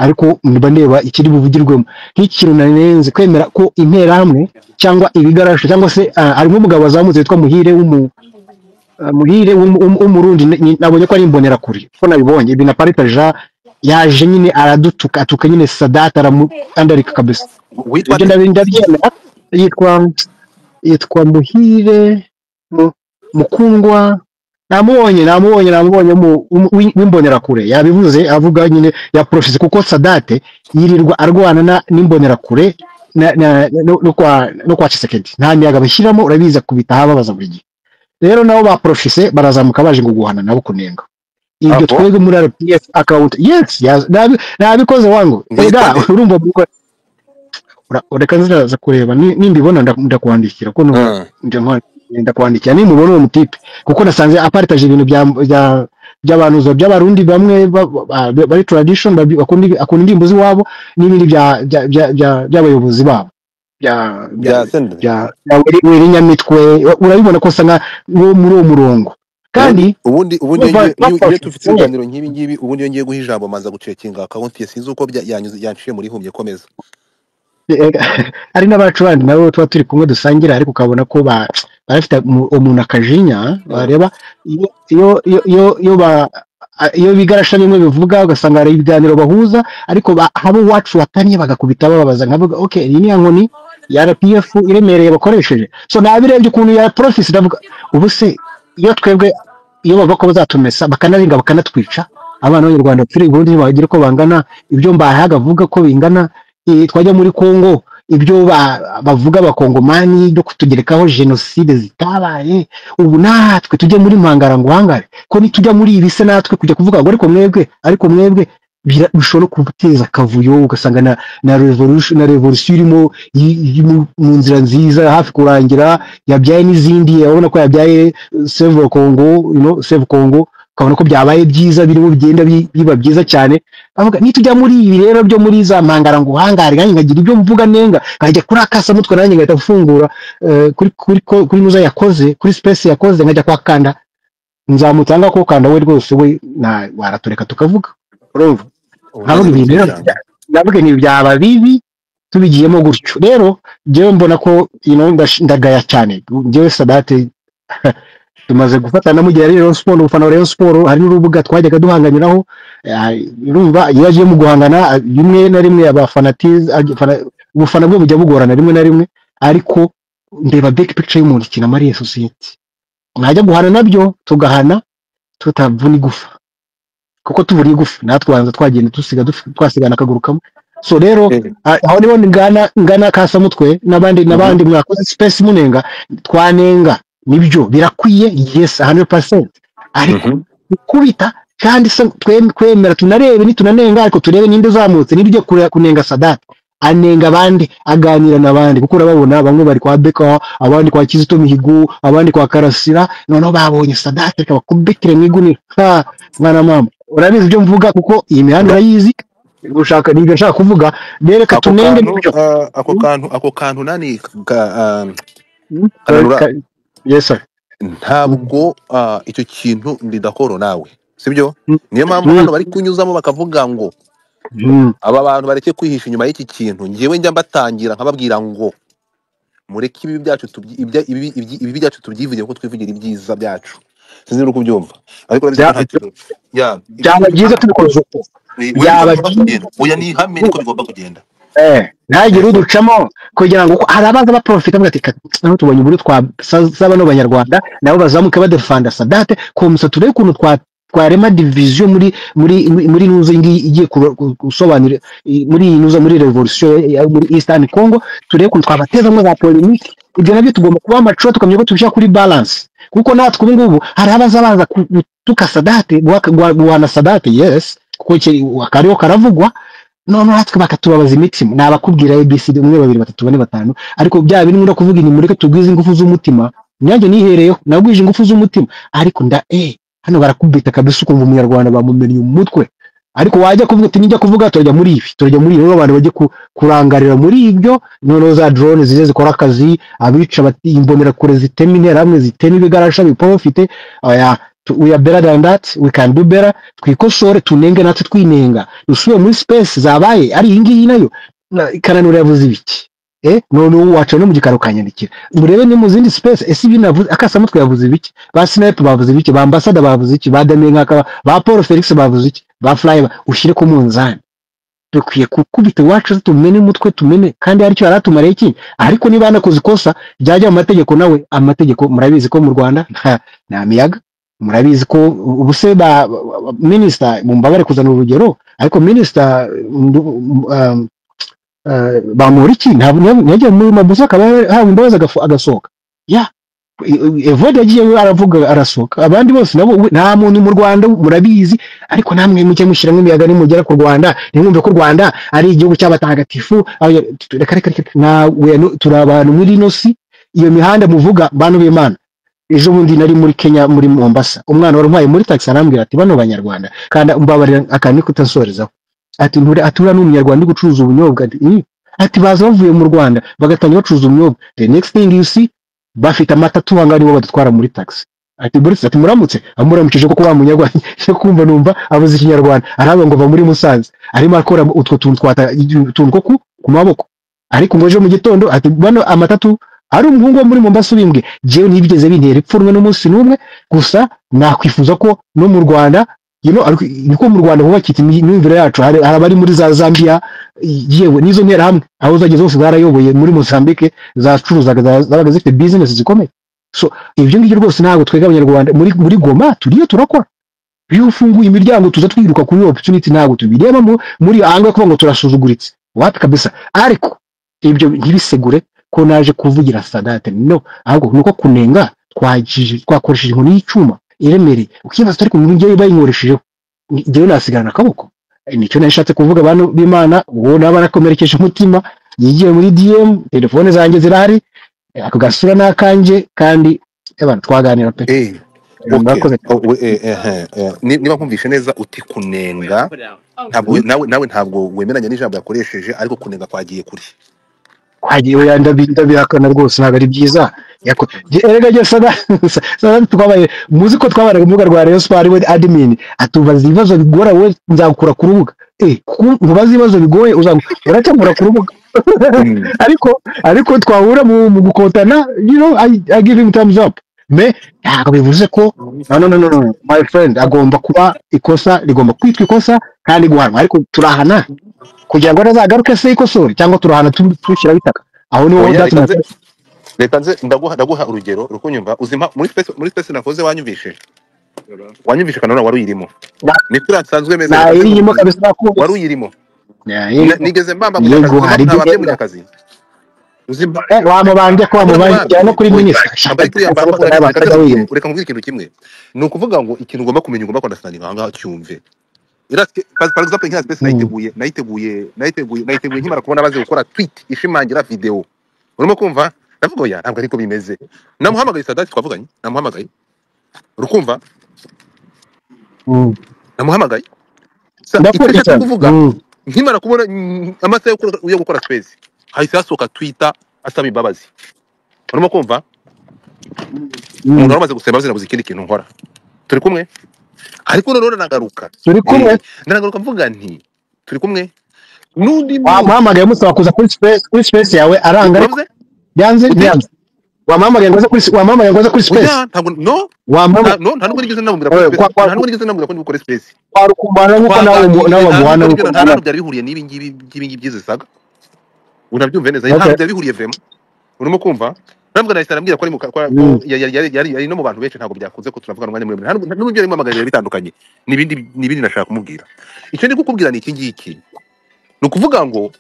Ariko mba ndeba ikiri buvugirwemo. Nk'ikintu nanenze, kwemera ko interahamwe cyangwa ibigarasha cyangwa se harimo umugabo wazamutse witwa Muhire Muhire w'Umurundi, nabonye ko ari imbonerakure, ko nabibonye ibi na paritaja, yaje nyine aradutuka, atuka nyine Sadat, aramuandarika kabisa. Witwa Ibyo nde? Ndabyemera, yitwa Muhire Mukundwa. Namubonye w'imbonerakure yabivuze, avuga nyine ya profise, kuko Sadate yirirwa arwana n'imbonerakure no kwa Tshisekedi, nta miyaga bashyiramo, urabizi, akubita ahababaza buri gihe. Rero nabo ba profise barazamuka baje ngo guhana nabo kunenga ibyo. Abo Twebwe muri RPF account, yes, nabikoze wangu. Ngo yitwa Ega nde? Urumva reka nzaza kureba nimbibona ndakwandikira ko numva njya ndakwandikira nimubona uwo mutipe, kuko nasanze aparitaje ibintu bya by'abantu by'abarundi bamwe bari tradition, bakunda akunda indirimbo z'iwabo n'ibindi by'abayobozi babo bya bya Bya sende bya Weri Nyamitwe. Urabibona ko asa nka wo muri uwo murongo kandi Ubundi iyo urumva ngiye iyo bafashe tufite ibiganiro nk'ibi ngibi, ubundi iyo ngiye guha ijambo manza gucekinga account ye, sinzi uko yanyuze yanciye muri humye. Komeza. Hari n'abacu bandi nabo tuba turi kumwe dusangira, ariko ukabona ko barafite umuntu akajinya bareba iyo bigarasha bimwe bivuga, ugasanga hari ibiganiro bahuza, ariko haba uwacu watanye bagakubita bababaza, nkavuga okay, iyi ni ya nkoni ya RPF iremereye bakoresheje. So nabirebye ukuntu ya profit, ndavuga ubu se iyo twebwe iyo bavuga ko bazatumesa bakanaringa bakanatwica, abana b'Abanyarwanda turi i Burundi ntibagira uko bangana, ibyo Mbahaga avuga ko bingana, twajya muri Congo ibyo bavuga abakongomani byo kutugerekaho jenoside zitabaye, ubu natwe tujye muri mpangara ngo uhangare ko nitujya muri ibi se natwe kujya kuvuga ngo ariko mwebwe bishobora guteza akavuyo, ugasanga na revolution irimo iri mu nzira nziza hafi kurangira yabyaye n'izindi. Urabona ko yabyaye Save Congo, Save Congo, ukabona ko byabaye byiza, birimo bigenda biba byiza cyane. Avuga nitujya muri ibi rero byo muri za mpangara ngo uhangare, nanjye nkagira ibyo mvuga nenga, nkajya kuri akasamutwe, nanjye ngahita mfungura kuri nuza yakoze, kuri space yakoze, nkajya kwa Kanda, nzamutanga ko Kanda we rwose we na waratureka tukavuga, urumva? Ubu Nkavuga nanjye ibintu rero ndabyanga. Ndavuga nti byaba bibi tubigiyemo gutyo. Rero njyewe mbona ko ndagaya cyane njyewe Sadate tumaze gufatana mu gihe ari Rayon Sport, umufana wa Rayon Sport, hari n'urubuga twajyaga duhanganiraho. Urumva iyo agiye mu guhangana, rimwe na rimwe abafanatiz ubufana bwe bujya bugorana rimwe na rimwe, ariko Ndeba big picture y'umuntu ikintu amariye sosiyete, mwajya guhana nabyo tugahana tutavuna igufa, kuko tubura igufa natwe banza twagenda dusiga twasigana akaguru kamwe. So rero Eh, aho niho ngana kasamutwe n'abandi mhm. n'abandi mwakoze space munenga, twanenga nibyo birakwiye, yes 100%, ariko Mhm. gukubita kandi se kwemera tunarebe nitunanenga, ariko turebe ninde uzamutse, ninde ugiye kunenga Sadat, anenga abandi, aganira n'abandi, kuko urababona bamwe bari kwa Beka, abandi kwa Kizito Mihigo, abandi kwa Karasira, noneho babonye Sadat reka bakubitire mu igunira. Ha mwana mama, urabizi ibyo mvuga kuko iyi mihanda urayizi, gushaka nibyo nshaka kuvuga, reka Ako tunenge kantu nibyo. ako kantu ako kantu nani ka, Mm, Kananura, yes sir. ntabwo icyo kintu ndidakoro nawe, sibyo? Mm, Niyo mpamvu mm, hano bari kunyuzamo bakavuga ngo aba bantu bareke kwihisha inyuma y'iki kintu. Njyewe njya mbatangira nkababwira ngo mureke ibibi byacu ibibi byacu tubyivugire kuko twivugira ibyiza byacu. Sinzi niba uri kubyumva, ariko urabizi ko nta kintu ya ibyo Byaba byiza tubikoze uko, oya niko byaba bigomba byiza kugenda, oya ni ihame niko bigomba kugenda. Ntagire Yego. uducamo kugira ngo hari abaza baprofita bavuga ati noneho tubonye uburyo twasaba no banyarwanda nabo bazamuke badefanda Sadate, komsa turebe ukuntu twarema division muri nuzo ngiyi igiye gusobanura muri iyi nuzo muri revolution muri Eastern Congo, turebe ukuntu twabatezamo za polemique. Ibyo nabyo tugomba kuba amacuwa, tukamenya ko tubishyira kuri balance, kuko natwe ubu ngubu hari abaza baza gutuka Sadate, guhana Sadate, yes, kuko akariho karavugwa, none natwe bakatubabaza imitima. Nabakubwira ABCD 1 2 3 4 5, ariko bya bindi nkunda kuvuga ni mureke tugwize ingufu z'umutima. Nanjye nihereyeho nagwije ingufu z'umutima, ariko nda hano barakubita kabisa, ukumva umunyarwanda bamumennye umutwe, ariko wajya kuvuga uti nijya kuvuga turajya muri ibi, turajya muri ibi, abantu bajye kurangarira muri ibyo. Noneho za drone zize zikora akazi, abica bati imbonerakure zitema interahamwe, zitema ibigarasha biprofite. Oya, we are better than that, we can do better. Twikosore, tunenge natwe twinenga, dusubire muri space zabaye ari iyi ngiyi nayo. Kananura yavuze ibiki? None ubu waca no mu gikari ukanyandikira, murebe ni mu zindi space, ese ibi navuze akasamutwe yavuze ibiki, ba Snipe bavuze ibiki, ba Ambassador bavuze iki, ba Damien Nkaka, ba Paul Felix bavuze iki, ba Fly, ushyire ku munzani. Dukwiye gukubita iwacu tumene umutwe tumene, kandi aricyo yaratumariye iki. Ariko niba yanakoze ikosa ryajya mu mategeko, nawe amategeko murabizi ko mu Rwanda nta miyaga, murabizi ko ubuse ba minister, mumbabare kuzana urugero, ariko minister Bamporiki ntabwo yagiye muri Mabuza akaba yahawe imbabazi agasohoka. Ya Evode yagiye aravuga arasohoka, abandi bose nabo nta muntu mu Rwanda murabizi. Ariko namwe mujye mushyiramo imiyaga nimugera ku Rwanda, ntimwumve ko u Rwanda ari igihugu cy'abatagatifu. Reka reka reka, nawe turi abantu muri ino si. Iyo mihanda muvuga bantu b'Imana, ejo bundi nari muri Kenya muri Mombasa, umwana wari umpaye muri taxi arambwira ati bano banyarwanda kandi mbabarira akantu kutasorezaho, ati nture atura n'umunyarwanda uri gucuruza ubunyobwa, ati ati baza bavuye mu Rwanda bagatangira bacuruza ubunyobwa, the next thing you see bafite amata tuhanga nibo badutwara muri taxi. Ati Boris, ati muramutse, amuramukije koko wa munyarwanda, cyo kumva numva avuze ikinyarwanda, aravuga ngo va muri Musanze, arimo akora utwo tuntu twata utuntu two ku maboko, ariko ngo ejo mu gitondo ati bano amatatu ari umuhungu wo muri Mombasa ubimbwe. Jewe ntibigeze bintera ipfunwe n'umunsi n'umwe, gusa nakwifuza ko no mu Rwanda, you know, ariko niko mu Rwanda hubakitse imyumvire yacu, hari abari muri za Zambia, yewe n'izo nterahamwe aho zageze hose zarayoboye, muri Mozambique zacuruzaga, zabaga zifite business zikomeye. So ibyo ngibyo rwose ntabwo twebwe abanyarwanda muri Goma turiyo turakora. Iyo ufunguye imiryango tuza twiruka kuri opportunity, ntabwo tubireba muri angle kuvuga ngo turasuzuguritse, wapi kabisa. Ariko ibyo ntibisegure ko naje kuvugira Sadate, no, ahubwo nuko kunenga twakoresheje inkoni y'icyuma iremereye, ukibaza ariko njyewe bayinkoreshejeho njyewe nasigarana akaboko. Nicyo nashatse kuvuga abantu b'Imana, uwo naba nakomerekeje umutima yigiye muri DM, telefone zanjye zirahari, ako gasura n'akanjye, kandi abantu twaganira pe. Okay. Murakoze. Niba nkumvishe neza uti kunenga ntabwo nawe ntabwo wemeranya n'ijambo yakoresheje, ariko kunenga kwagiye kuri kwagiye oya, ndabihakana rwose ntabwo ari byiza. Erega jye sada twabaye muzi ko twabaraga urubuga rwa Rayon Sport, we admin atubaza ibibazo bigora, we nzagukura ku rubuga, nkubaza ibibazo bigoye uracyamura ku rubuga. Ariko twahura mu gukotana, you know, I give him thumbs up. Me ntabwo bivuze ko no my friend, agomba kuba ikosa rigomba kwitwa ikosa kandi guhanwa, ariko turahana kugira ngo azagaruke se ikosore, cyangwa turahana tushyiraho itaka. Aho niho Oya, that Reka nze ndaguha urugero rukunyumva uzima muri space nakoze wanyumvishije kanona wari uyirimo ni kuri nsanzwe meze reka nze nayirimo nkubwire kabisa nakumvise wari uyirimo. Nayirimo. Nigeze mbamba Yego munyakazi hari ibyo ntabambye ugenda munyakazi uzimba wamubambye ko ntabwo wamubambye no namubambye kuri oya minisita ambaye kuri yambara akaboko nawe reka nze bakajya nkubwire wiyumva. reka nkubwire ikintu kimwe ni ukuvuga ngo ikintu ugomba kumenya ugomba kwandastandinga aha ngaha cyumve. Par exemple nk'iya space nayiteguye nkimara kubona baze gukora tweet ishimangira video urimo kumva ndavuga oya ntabwo ariko bimeze. Namuhamagaye Sadati twavuganye namuhamagaye urukumva namuhamagaye icyo Ndakumva nshatse cyane. kuvuga nkimara kubona amasaha yo gukora space hahise hasohoka Twitter asaba imbabazi urimo kumva umuntu wari umaze gusaba imbabazi nabuze ikindi kintu nkora turi kumwe ariko noneho ndanagaruka Turi kumwe. Ndanagaruka mvuga nti turi kumwe n'undi munsi Wamuhamagaye musaba kuza kuri space yawe aranga ariko uravuze yanze uti ntiyanze. Wamuhamagaye ngo aze kuri wamuhamagaye ngo aze kuri space. Oya ntabwo no Wamuhamagaye no nta nubwo nigeze namubwira kuri space nta nubwo nigeze namubwira ko ndi bukore space kwa rukumbana nk'uko nawe twaganiriye nawe nta bamuhana nubwo nk'uko nibyo nta nawe. ntabwo byari bihuriye n'ibi ngibi by'ibi ngibi by'izi saga unabyumve neza ntabwo Okay. byari bihuriye vraiment urimo kumva ntabwo nahise arambwira ko ari mu ka- ko ko yari no mu bantu benshi ntabwo byakunze ko turavugana umwanya muremure nta nubwo ibyo yarimo bitandukanye n'ibindi nashaka kumubwira icyo ndi kukubwira ni iki ngiki ni ukuvuga ngo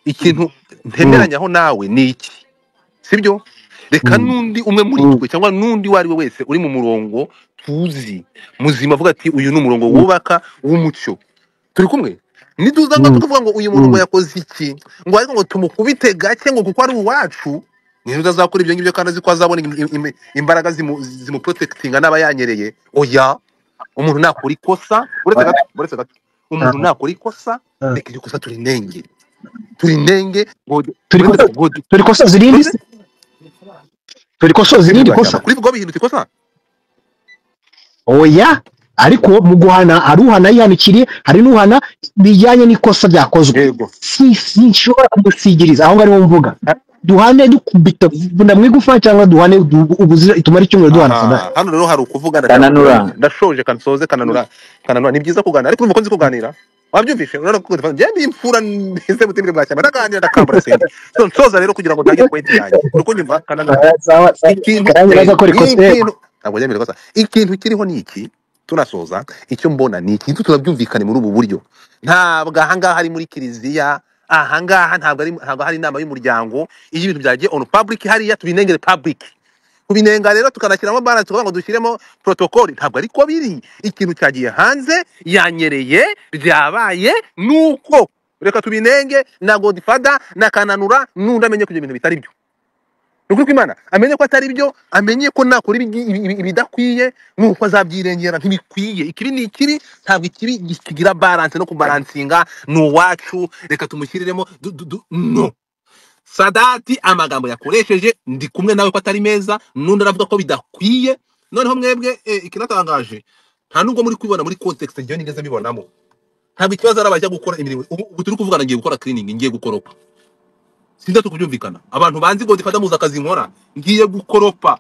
ikintu ntemeranyaho nawe ni iki sibyo reka n'undi umwe muri twe cyangwa n'undi uwo ari we wese uri mu murongo tuzi muzima avuga ati uyu ni umurongo wubaka w'umucyo turi kumwe nituza ngo tukavuga ngo uyu murongo yakoze iki ngo ariko ngo tumukubite gake ngo kuko ari uwacu niba utazakora ibyo ngibyo kandi azi ko azabona imbaraga zimuprotectinga n'aba yanyereye oya umuntu nakora ikosa uretse gato umuntu nakora ikosa reka iryo kosa turinenge ngo uretse ngo Turi kosoza irindi uretse se? Turi kosoza irindi kosa? kuri vuga bihindutse ikosa Oya ariko mu guhana hari uhana yihanukiriye hari n'uhana bijyanye n'ikosa ryakozwe. Yego Sinshobora kumusigiriza aho ngaho niho mvuga duhane dukubita vuna mu igufa cyangwa duhane ubuzira tumare icyumweru duhana aha Sadati. hano rero hari ukuvuga ndashaka Kananura. kuganira ndashoje kansoze kananura ni byiza kuganira ariko urumva ko nzi kuganira wabyumvishe urabona ko njye ndi imfura ndetse mutimire bwa cyane ndaganira ndakambura sende so nsoza rero kugira ngo ntange point yanjye uri kunyumva kananura Sawa sawa ikintu Karangi araza akora ikosa yego. ikintu ntabwo njya ikosa ikintu kiriho ni iki tunasoza icyo mbona ni ikintu turabyumvikane muri ubu buryo ntabwo ahangaha ari muri kiliziya ahangaha ntabwo hari inama y'umuryango iyo ibintu byagiye on public hariya tubinengere public kubinenga rero tukanashyiramo balance tukavuga ngo dushyiremo protocol ntabwo ariko biri ikintu cyagiye hanze yanyereye byabaye nuko reka tubinenge na Godfather na Kananura n'undi amenye ko ibyo bintu bitari byo ni ukuri kw'Imana amenye ko atari byo amenye ko nakora ibidakwiye nuko azabyirengera ntibikwiye ikibi ni ikibi ntabwo ikibi kigira balance no kubalansinga ni uwacu reka tumushyiriremo no Sadati amagambo yakoresheje ndi kumwe nawe ko atari meza n'undi aravuga ko bidakwiye noneho mwebwe ikinatangaje nta nubwo muri kubibona muri context njyewe nigeze mbibonamo ntabwo ikibazo ari abajya gukora imirimo ubu turi kuvugana ngiye gukora cleaning ngiye gukoropa sinza tukubyumvikana abantu banzi Godfather muzi akazi nkora ngiye gukoropa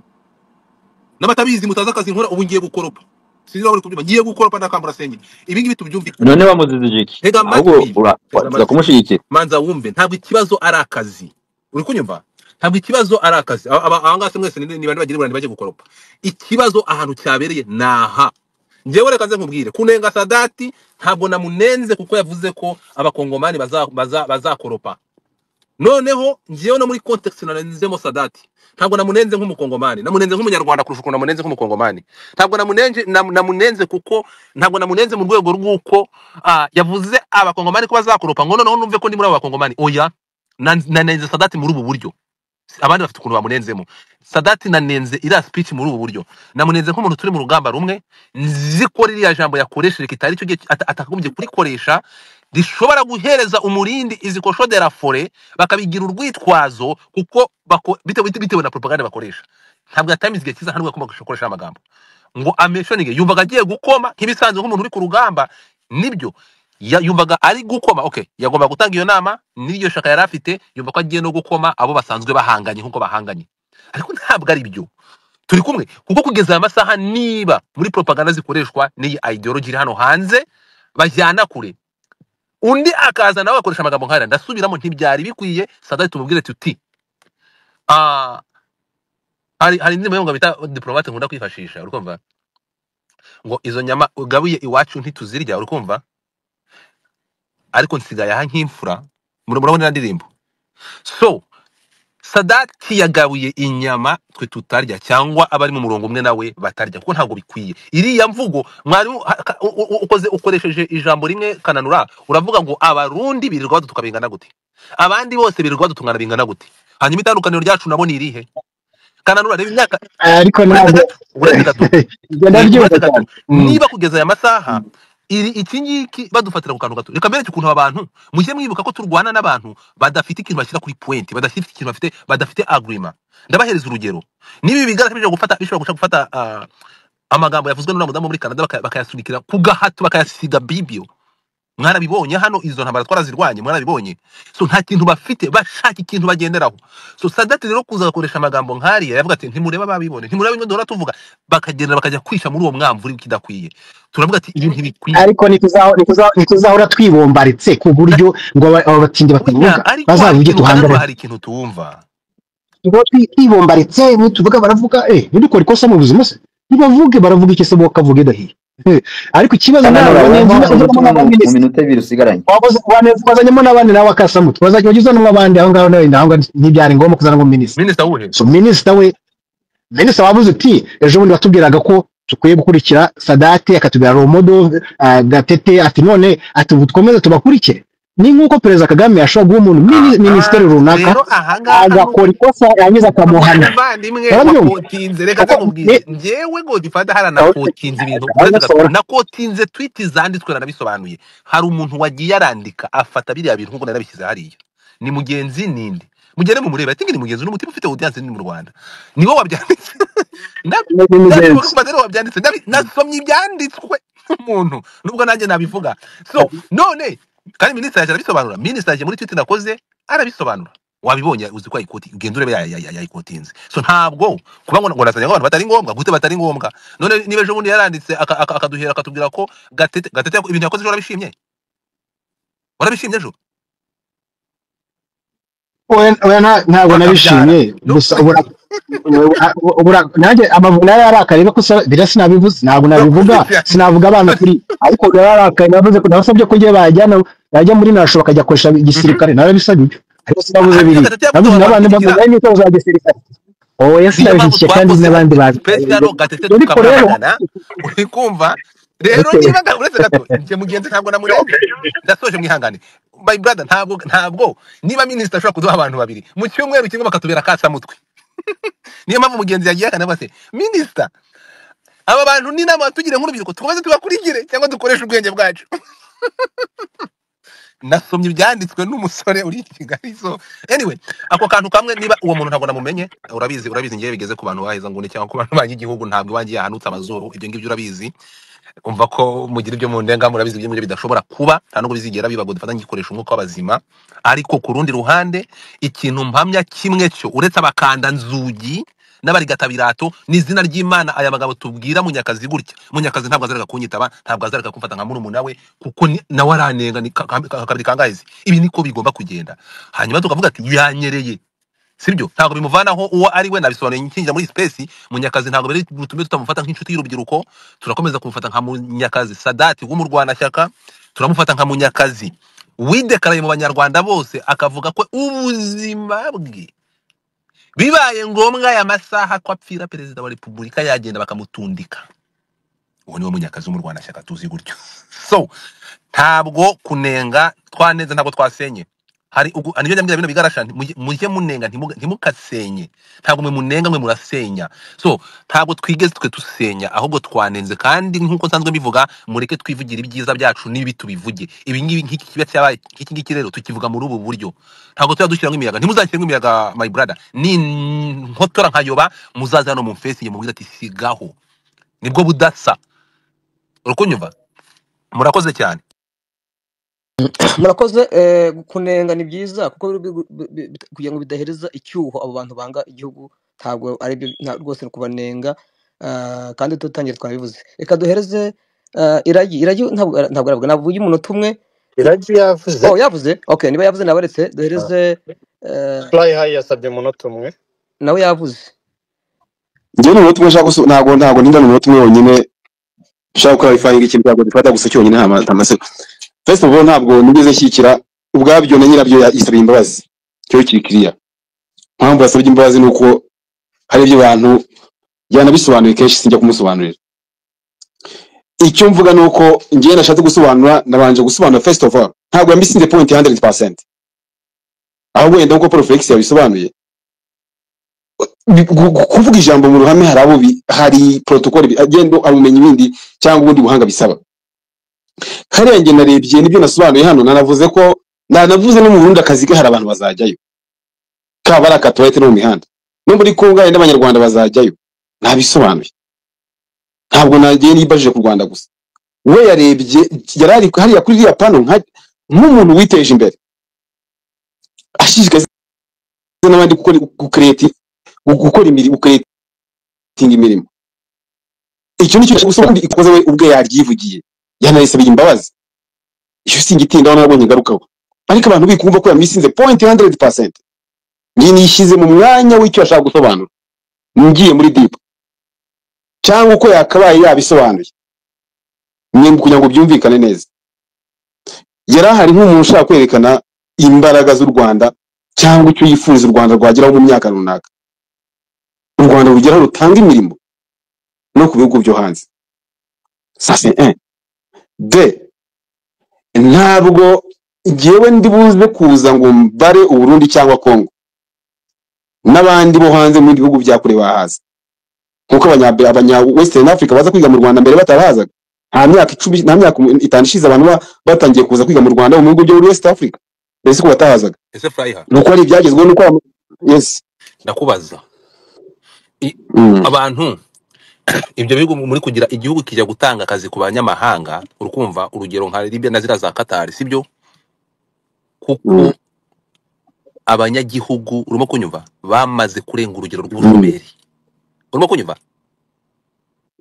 n'abatabizi mutazi akazi nkora ubu ngiye gukoropa sinzi niba muri kubyumva ngiye gukoropa ndakambura senge ibi ngibi tubyumvikane None wamuzizije iki? Tega Ahubwo amatwi tega tuza amatwi kumushyigikira. manza wumve ntabwo ikibazo ari akazi uri kunyumva ntabwo ikibazo ari akazi aba ngaha se mwese ni bande bagira uburambe bajye gukoropa ikibazo ahantu cyabereye ni aha njyewe reka nze nkubwire kunenga Sadati ntabwo namunenze kuko yavuze ko abakongomani bazakoropa noneho njyewe no muri context nanenzemo Sadati ntabwo namunenze nk'umukongomani namunenze nk'umunyarwanda kurusha ukuntu namunenze nk'umukongomani ntabwo namunenze namunenze kuko ntabwo namunenze mu rwego rw'uko yavuze abakongomani ko bazakoropa ngo noneho numve ko ndi muri abo bakongomani oya nanenze Sadati muri ubu buryo abandi bafite ukuntu bamunenzemo Sadati nanenze iriya speech muri ubu buryo namunenze nk'umuntu turi mu rugamba rumwe nzi ko ririya jambo yakoresheje kitari cyo gihe atakagombye kurikoresha rishobora guhereza umurindi izi cochon de la forêt bakabigira urwitwazo kuko bitewe na propaganda bakoresha ntabwo yatamize igihe cyiza ntabwo yagombaga gukoresha amagambo ngo ameshoninge yumvaga agiye gukoma nk'ibisanzwe nk'umuntu uri ku rugamba nibyo yumvaga ari gukoma okay yagomba gutanga iyo nama n'iryo shaka yari afite yumva ko agiye no gukoma abo basanzwe bahanganye nk'uko bahanganye ariko ntabwo ari byo turi kumwe kuko kugeza aya masaha niba muri propaganda zikoreshwa n'iyi ideology iri hano hanze bajyana kure undi akaza nawe akoresha amagambo nk'aya ndasubiramo ntibyari bikwiye Sadati tumubwire tuti Hari indirimbo ngo bita diplomate nkunda kwifashisha, urikumva ngo izo nyama ugabuye iwacu ntituzirya, urikumva, ariko nsigaye aha nk'imfura. Murabona iriya ndirimbo. So Sadati yagabuye inyama twe tutarya, cyangwa abari mu murongo umwe nawe batarya, kuko ntabwo bikwiye. Iriya mvugo mwarimu ukoze ukoresheje ijambo rimwe kananura, uravuga ngo abarundi birirwa badutuka bingana gute, abandi bose birirwa badutungana bingana gute, hanyuma itandukaniro ryacu nabo ni irihe? Kananura, reba imyaka, Ariko uretse ntabwo gato, uretse gato, ibyo ndabyumva uretse gato, cyane. niba kugeza aya masaha iri iki ngiki badufatira ku kantu gato, reka mbereke ukuntu aba bantu, mujye mwibuka ko turwana n'abantu badafite ikintu bashyira kuri point, badafite ikintu bafite, badafite agreement. Ndabahereza urugero, niba ibi bigaragara bishobora gufata, bishobora gushaka gufata amagambo yavuzwe n'uriya mudamu muri Canada, bakayasunikira ku gahato, bakayasiga bibio. Mwarabibonye hano, izo ntambara twarazirwanye, mwarabibonye. So nta kintu bafite, bashaka ikintu bagenderaho. So Sadati rero kuza agakoresha amagambo nk'ariya, yavuga ati ntimureba babibone, ntimureba bimwe duhora tuvuga, bakagenda bakajya kwisha muri uwo mwamvuri kidakwiye. Turavuga ati ibi ntibikwiye. Ariko ntituzahora twibombaritse ku buryo ngo aba batindi Oya, batavuga ariko hari bazavuge ikintu kananura, tuhangare. hari ikintu tumva. Tuba twibombaritse nituvuga baravuga, ntidukore ikosa mu buzima se, nibavuge baravuga iki se, bo bakavuga idahiye. Ariko ikibazo ntabwo Kananura, wanenze wumva uzanamo umunota umwe mu n'abaminisitiri, minota ibiri usigaranye. wazanyemo n'abandi nawe akasamutwe, wazajya uzanamo abandi aho ngaho nawe, aho ngaho ntibyari ngombwa kuzanamo minisitiri. Minisita wuhe? So minisita we, minisita wavuze uti ejo bundi watubwiraga ko dukwiye gukurikira Sadate, akatubwira Romodo, Gatete, ati none ati ubu dukomeze tubakurikire. Ni nk'uko Perezida Kagame yashobora guha umuntu minisiteri runaka Rero ahangaha agakora ikosa yarangiza akamuhana. Umuvandimwe Urabyumva? wakotinze, reka Kuko nzamubwire njyewe ngo gifata hara nakotinze ibintu, uretse gato nakotinze tweet zanditswe nanabisobanuye. Hari umuntu wagiye arandika afata biriya bintu nkuko narabishyize hariya, ni mugenzi ninde, mugende mumurebe, I think ni mugenzi n'umutima ufite audience nini mu Rwanda, niwe wabyanditse. Ni Ndabivuga mugenzi ko rero wabyanditse, nasomye ibyanditswe n'umuntu nubwo nanjye nabivuga. So none kandi minisitiri yaje arabisobanura, minisitiri yaje muri tweet nakoze arabisobanura, wabibonye, uzi ko ayikoti, ugenda urebe yayikotinze. So ntabwo kuba ngo nazanye abantu batari ngombwa, gute batari ngombwa? None niba ejo bundi yaranditse akaduhera akatubwira ko Gatete ibintu yakoze ejo warabishimye, warabishimye ejo Oya, ntabwo bakabyara nabishimye no gusa ubura nanjye amavubi nayo yarakaye ko biriya sinabivuze, ntabwo nabivuga, sinavuga abana kuri, ariko yararakaye, navuze ko nabasabye ko ngiye bajyana bajya muri nasho bakajya koresha igisirikare, narabisabye ibyo, ariko sinavuze hanyuma biriya, Gatete yavuze navuze ngo n'abandi bamushyigikira. bavuga imyitozo ya gisirikare, oya Niyo mpamvu sinabishyigikiye kandi twakoze n'abandi special Gatete ariko rero tukamwamagana, uri kumva rero okay. niba uretse gato njye mugenzi ntabwo namurenze, ndasoje mwihangane my brother, ntabwo niba minisitiri ashobora kuduha abantu babiri mu cyumweru kimwe bakatubera kasamutwe. Niyo mpamvu mugenzi yagiye akanavuga ati minisita aba bantu ni inama batugire nk'urubyiruko tukomeze tubakurikire cyangwa dukoreshe ubwenge bwacu. Nasomye ibyanditswe n'umusore uri i Kigali. So anyway, ako kantu kamwe, niba uwo muntu ntabwo namumenye, urabizi ngewe bigeze ku bantu baheza nguni cyangwa ku bantu banyigihugu, ntabwo iwanjye yahanutse amazuru, ibyo ngibyo urabizi, umva ko mugira ibyo mundenga, murabizi ibyo ngibyo bidashobora kuba, nta nubwo bizigera biba ngo dufatanye gikoresha umwuka w'abazima. Ariko ku rundi ruhande ikintu mpamya kimwe cyo, uretse abakanda nzugi n'abarigatabirato n'izina ry'Imana, aya magambo tubwira Munyakazi gutya, Munyakazi ntabwo azareka kunyitaba, ntabwo azareka kumfata nka murumuna we, kuko nawe aranenga ni kabiri kangahe. Ibi niko bigomba kugenda. Hanyuma tukavuga ati yanyereye, sibyo? Ntabwo bimuvanaho uwo ari we, nabisobanuye nkinjira muri space. Munyakazi ntabwo biri butume tutamufata nk'inshuti y'urubyiruko, turakomeza kumufata nka Munyakazi Sadati w'umurwanashyaka, turamufata nka Munyakazi widekaraye mu banyarwanda bose, akavuga ko ubuzima bwe bibaye ngombwa aya masaha ko apfira perezida wa repubulika yagenda bakamutundika. Uwo niwe Munyakazi w'umurwanashyaka tuzi gutyo. So ntabwo kunenga twanenze, ntabwo twasenye. Hari nibyo njya mbwira bino bigarasha, mujye munenga, ntimukasenye. Ntabwo mwe munenga, mwe murasenya. So ntabwo twigeze twe dusenya, ahubwo twanenze. Kandi nk'uko nsanzwe mbivuga, mureke twivugire ibyiza byacu n'ibibi tubivuge. Ibi ngibi nk'iki kiba cyabaye nk'iki ngiki rero tukivuga muri ubu buryo, ntabwo tuba dushyiramo imiyaga. Ntimuzashyiremo imiyaga my brother, ni nkotora nkayoba, muzaze hano mumfesi mubwire ati sigaho, nibwo budasa. Urukunyumva? Murakoze cyane. Murakoze. Kunenga ni byiza kuko kugira ngo bidahereza icyuho abo bantu banga igihugu, ntabwo ari byo rwose ni kubanenga, kandi tutangiye twabivuze. Reka duhereze Iragi. Iragi ntabwo aravuga, navuga umunota umwe. Iragi yavuze. Oh, yavuze, okay, niba yavuze nabaretse duhereze Fly High yasabye umunota umwe. Nawe yavuze. Njyewe ni umunota umwe nshaka ntabwo ntinda, ni umunota umwe wonyine nshaka clarifying ikintu ntabwo gifata gusa cyonyine, nta maseko. First of all, ntabwo nigeze nshyigikira ubwabyo na nyirabyo yisabiye imbabazi, cyo kiri clear. Impamvu yasabye imbabazi ni uko hari ibyo bantu yanabisobanuye kenshi, sinjya kumusobanurira. Icyo mvuga ni uko njyewe nashatse gusobanura, nabanje gusobanura. First of all, ntabwo yamisinze point 100%, ahubwo wenda nkuko Paul Felix yabisobanuye, kuvuga ijambo mu ruhame hari abo hari protocol agenda abumenyi bindi cyangwa ubundi buhanga bisaba. Hariya njye narebye nibyo nasobanuye hano, nanavuze ko nanavuze no mu Burundi akazi gahari, abantu bazajyayo, kaba ari akatuwarete no mu mihanda no muri Kongo hari n'abanyarwanda bazajyayo. Nabisobanuye, ntabwo nagiye nibajije ku Rwanda gusa. We yarebye yari ari hariya kuri iriya pano nk'umuntu witeje imbere, ashishikariza n'abandi gukora, gucreate, gukora imirimo, gucreatinga imirimo. Icyo nicyo gusobanura ikoze we ubwe yaryivugiye, yanayisabiye imbabazi. Icyo singitindaho, nabonye ngarukaho, ariko abantu bikumva ko yamisinze point 100%. Njye nishyize mu mwanya w'icyo ashaka gusobanura, ngiye muri deep cyangwa uko yakabaye yabisobanuye mwe kugira ngo byumvikane neza. Yari ahari nk'umuntu ushaka kwerekana imbaraga z'u Rwanda cyangwa icyo yifuza u Rwanda rwageraho mu myaka runaka, u Rwanda rugeraho rutanga imirimo no ku bihugu byo hanze. Ça c'est un. Deux, ntabwo njyewe ndi buze kuza ngo mbare Uburundi cyangwa Congo n'abandi bo hanze mu bindi bihugu bya kure bahaza, nkuko abanya Western Africa baza kwiga mu Rwanda mbere batarahazaga. Nta myaka 10, nta myaka 5 ishize abantu batangiye kuza kwiga mu Rwanda mu bihugu byo muri West Africa, mbese ko batahazaga. Ese Furayiha, nuko hari ibyagezweho, nuko yes. Ndakubaza, abantu ibyo bihugu muri kugira igihugu kijya gutanga akazi ku banyamahanga, urukumva urugero nka Libya na ziriya za Qatar, sibyo? Kuko abanyagihugu, urimo kunyumva, bamaze kurenga urugero rw'ubushomeri, urimo kunyumva?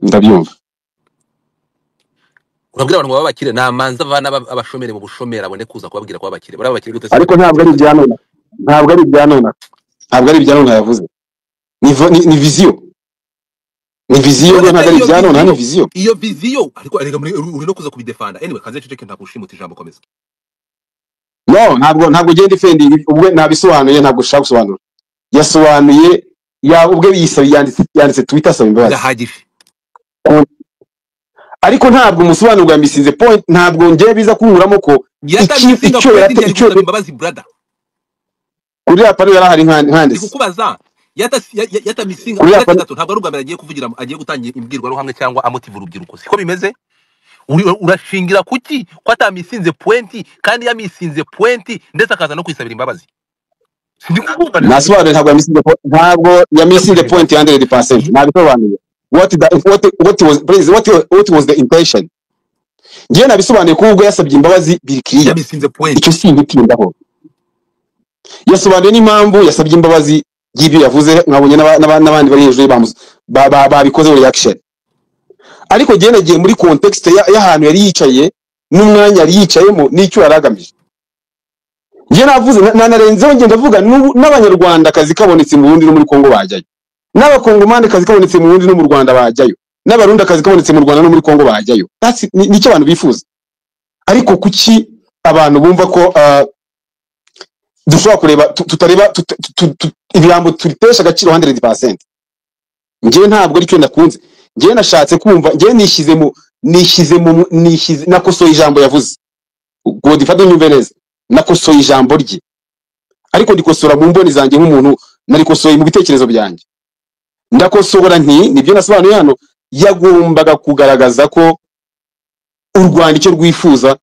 Ndabyumva. Urabwira abantu ngo babe abakire, namanza avana abashomeri mu bushomeri abone kuza kubabwira ko abakire bari abakire gute se? Ariko ntabwo ari ibya none, ntabwo ari ibya none, ntabwo ari ibya none yavuze, ni vision, ni vision None ntabwo se ari iyo ibya none, ni viziyo, vision. Iyo viziyo, ariko erega uri no kuza kubidefanda. Anyway, kanze ceceke, ntakushimuta ijambo, komeza. No, ntabwo ugenda defending ubwe, nabisobanuye, ntabwo ushaka gusobanura. Yasobanuye ya ubwe, yisabiye, yanditse Twitter asaba imbabazi. Birahagije. Ariko ntabwo umusobanuro bwa misinze point, ntabwo ngiye biza kunkuramo ko iki Yatamisinga icyo point, yarate ntiyari icyo gusaba imbabazi, brother. Kuri ya pano yarahari Ndi nkandese kukubaza, yatamisinga kuri ya uretse pano gato, ntabwo ari ubwa mbere agiye kuvugira, agiye gutangira imbwirwaruhamwe cyangwa amotiva urubyiruko, siko bimeze? Urashingira kuki ko atamisinze point kandi yamisinze point, ndetse akaza no kwisabira imbabazi? Sindi kukumva neza. Nasobanuye, ntabwo yamisinze ntabwo yamisinze point 100%, nabisobanuye. What the what what was, please, what was the intention? Ngiye nabisobanuye ko ubwo yasabye imbabazi biri clear. Yamisinze point. Icyo singitindaho. Yasobanuye n'impamvu yasabye imbabazi y'ibyo yavuze, nkabonye n'abandi bari hejuru babikoze reaction. Ariko ngiye nagiye muri context y'ahantu yari yicaye n'umwanya yari yicayemo n'icyo yari agamije. Ngiye navuze nanarenzeho, ngiye ndavuga n'abanyarwanda akazi kabonetse mu Burundi no muri Kongo bajyayo, n'abakongomani akazi kabonetse mu Burundi no mu Rwanda bajyayo, n'abarundi akazi kabonetse mu Rwanda no muri Kongo bajyayo. Nicyo abantu bifuza. Ariko kuki abantu bumva ko dushobora kureba tutareba ibirambo turitesha agaciro 100%? Njyewe ntabwo aricyo nakunze. Njyewe nashatse kumva, njyewe nishyize mu nishyize, nakosoye ijambo yavuze. Godfather, unyumve neza, nakosoye ijambo rye, ariko ndikosora mu mboni zanjye nk'umuntu, narikosoye mu bitekerezo byanjye, ndakosora nti nibyo nasobanuye hano. Yagombaga kugaragaza ko u Rwanda icyo rwifuza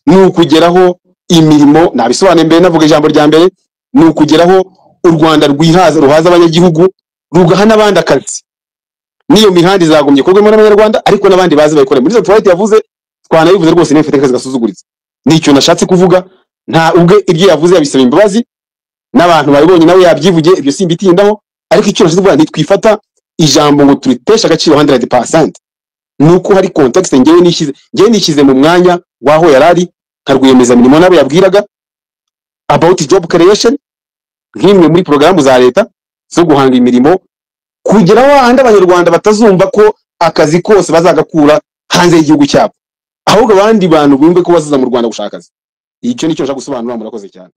ni ukugeraho imirimo, nabisobanuye mbere, navuga ijambo rya mbere, ni ukugeraho u Rwanda rwihaza, ruhaza abanyagihugu, rugaha n'abandi akazi. N'iyo mihanda izagombye ikorwemo n'abanyarwanda, ariko n'abandi bazi bayikore. Muri izo toilette yavuze, twanabivuze rwose, niyo mfite akazi gasuzuguritse. Nicyo nashatse kuvuga. Nta ubwe ibyo yavuze yabisaba imbabazi n'abantu babibonye, nawe yabyivugiye, ibyo simbitindaho. Ariko icyo nashatse kuvuga, ntitwifata ijambo ngo turiteshe agaciro 100%, nuko hari context. Njyewe nishyize mu mwanya w'aho yarari nka rwiyemezamirimo n'abo yabwiraga about job creation, nk'imwe muri porogaramu za leta zo guhanga imirimo. Kugera hahandi abanyarwanda batazumva ko akazi kose bazagakura hanze y'igihugu cyabo, ahubwo abandi bantu bumve ko bazaza mu Rwanda gushaka akazi. Icyo nicyo nshaka gusobanura. Murakoze cyane.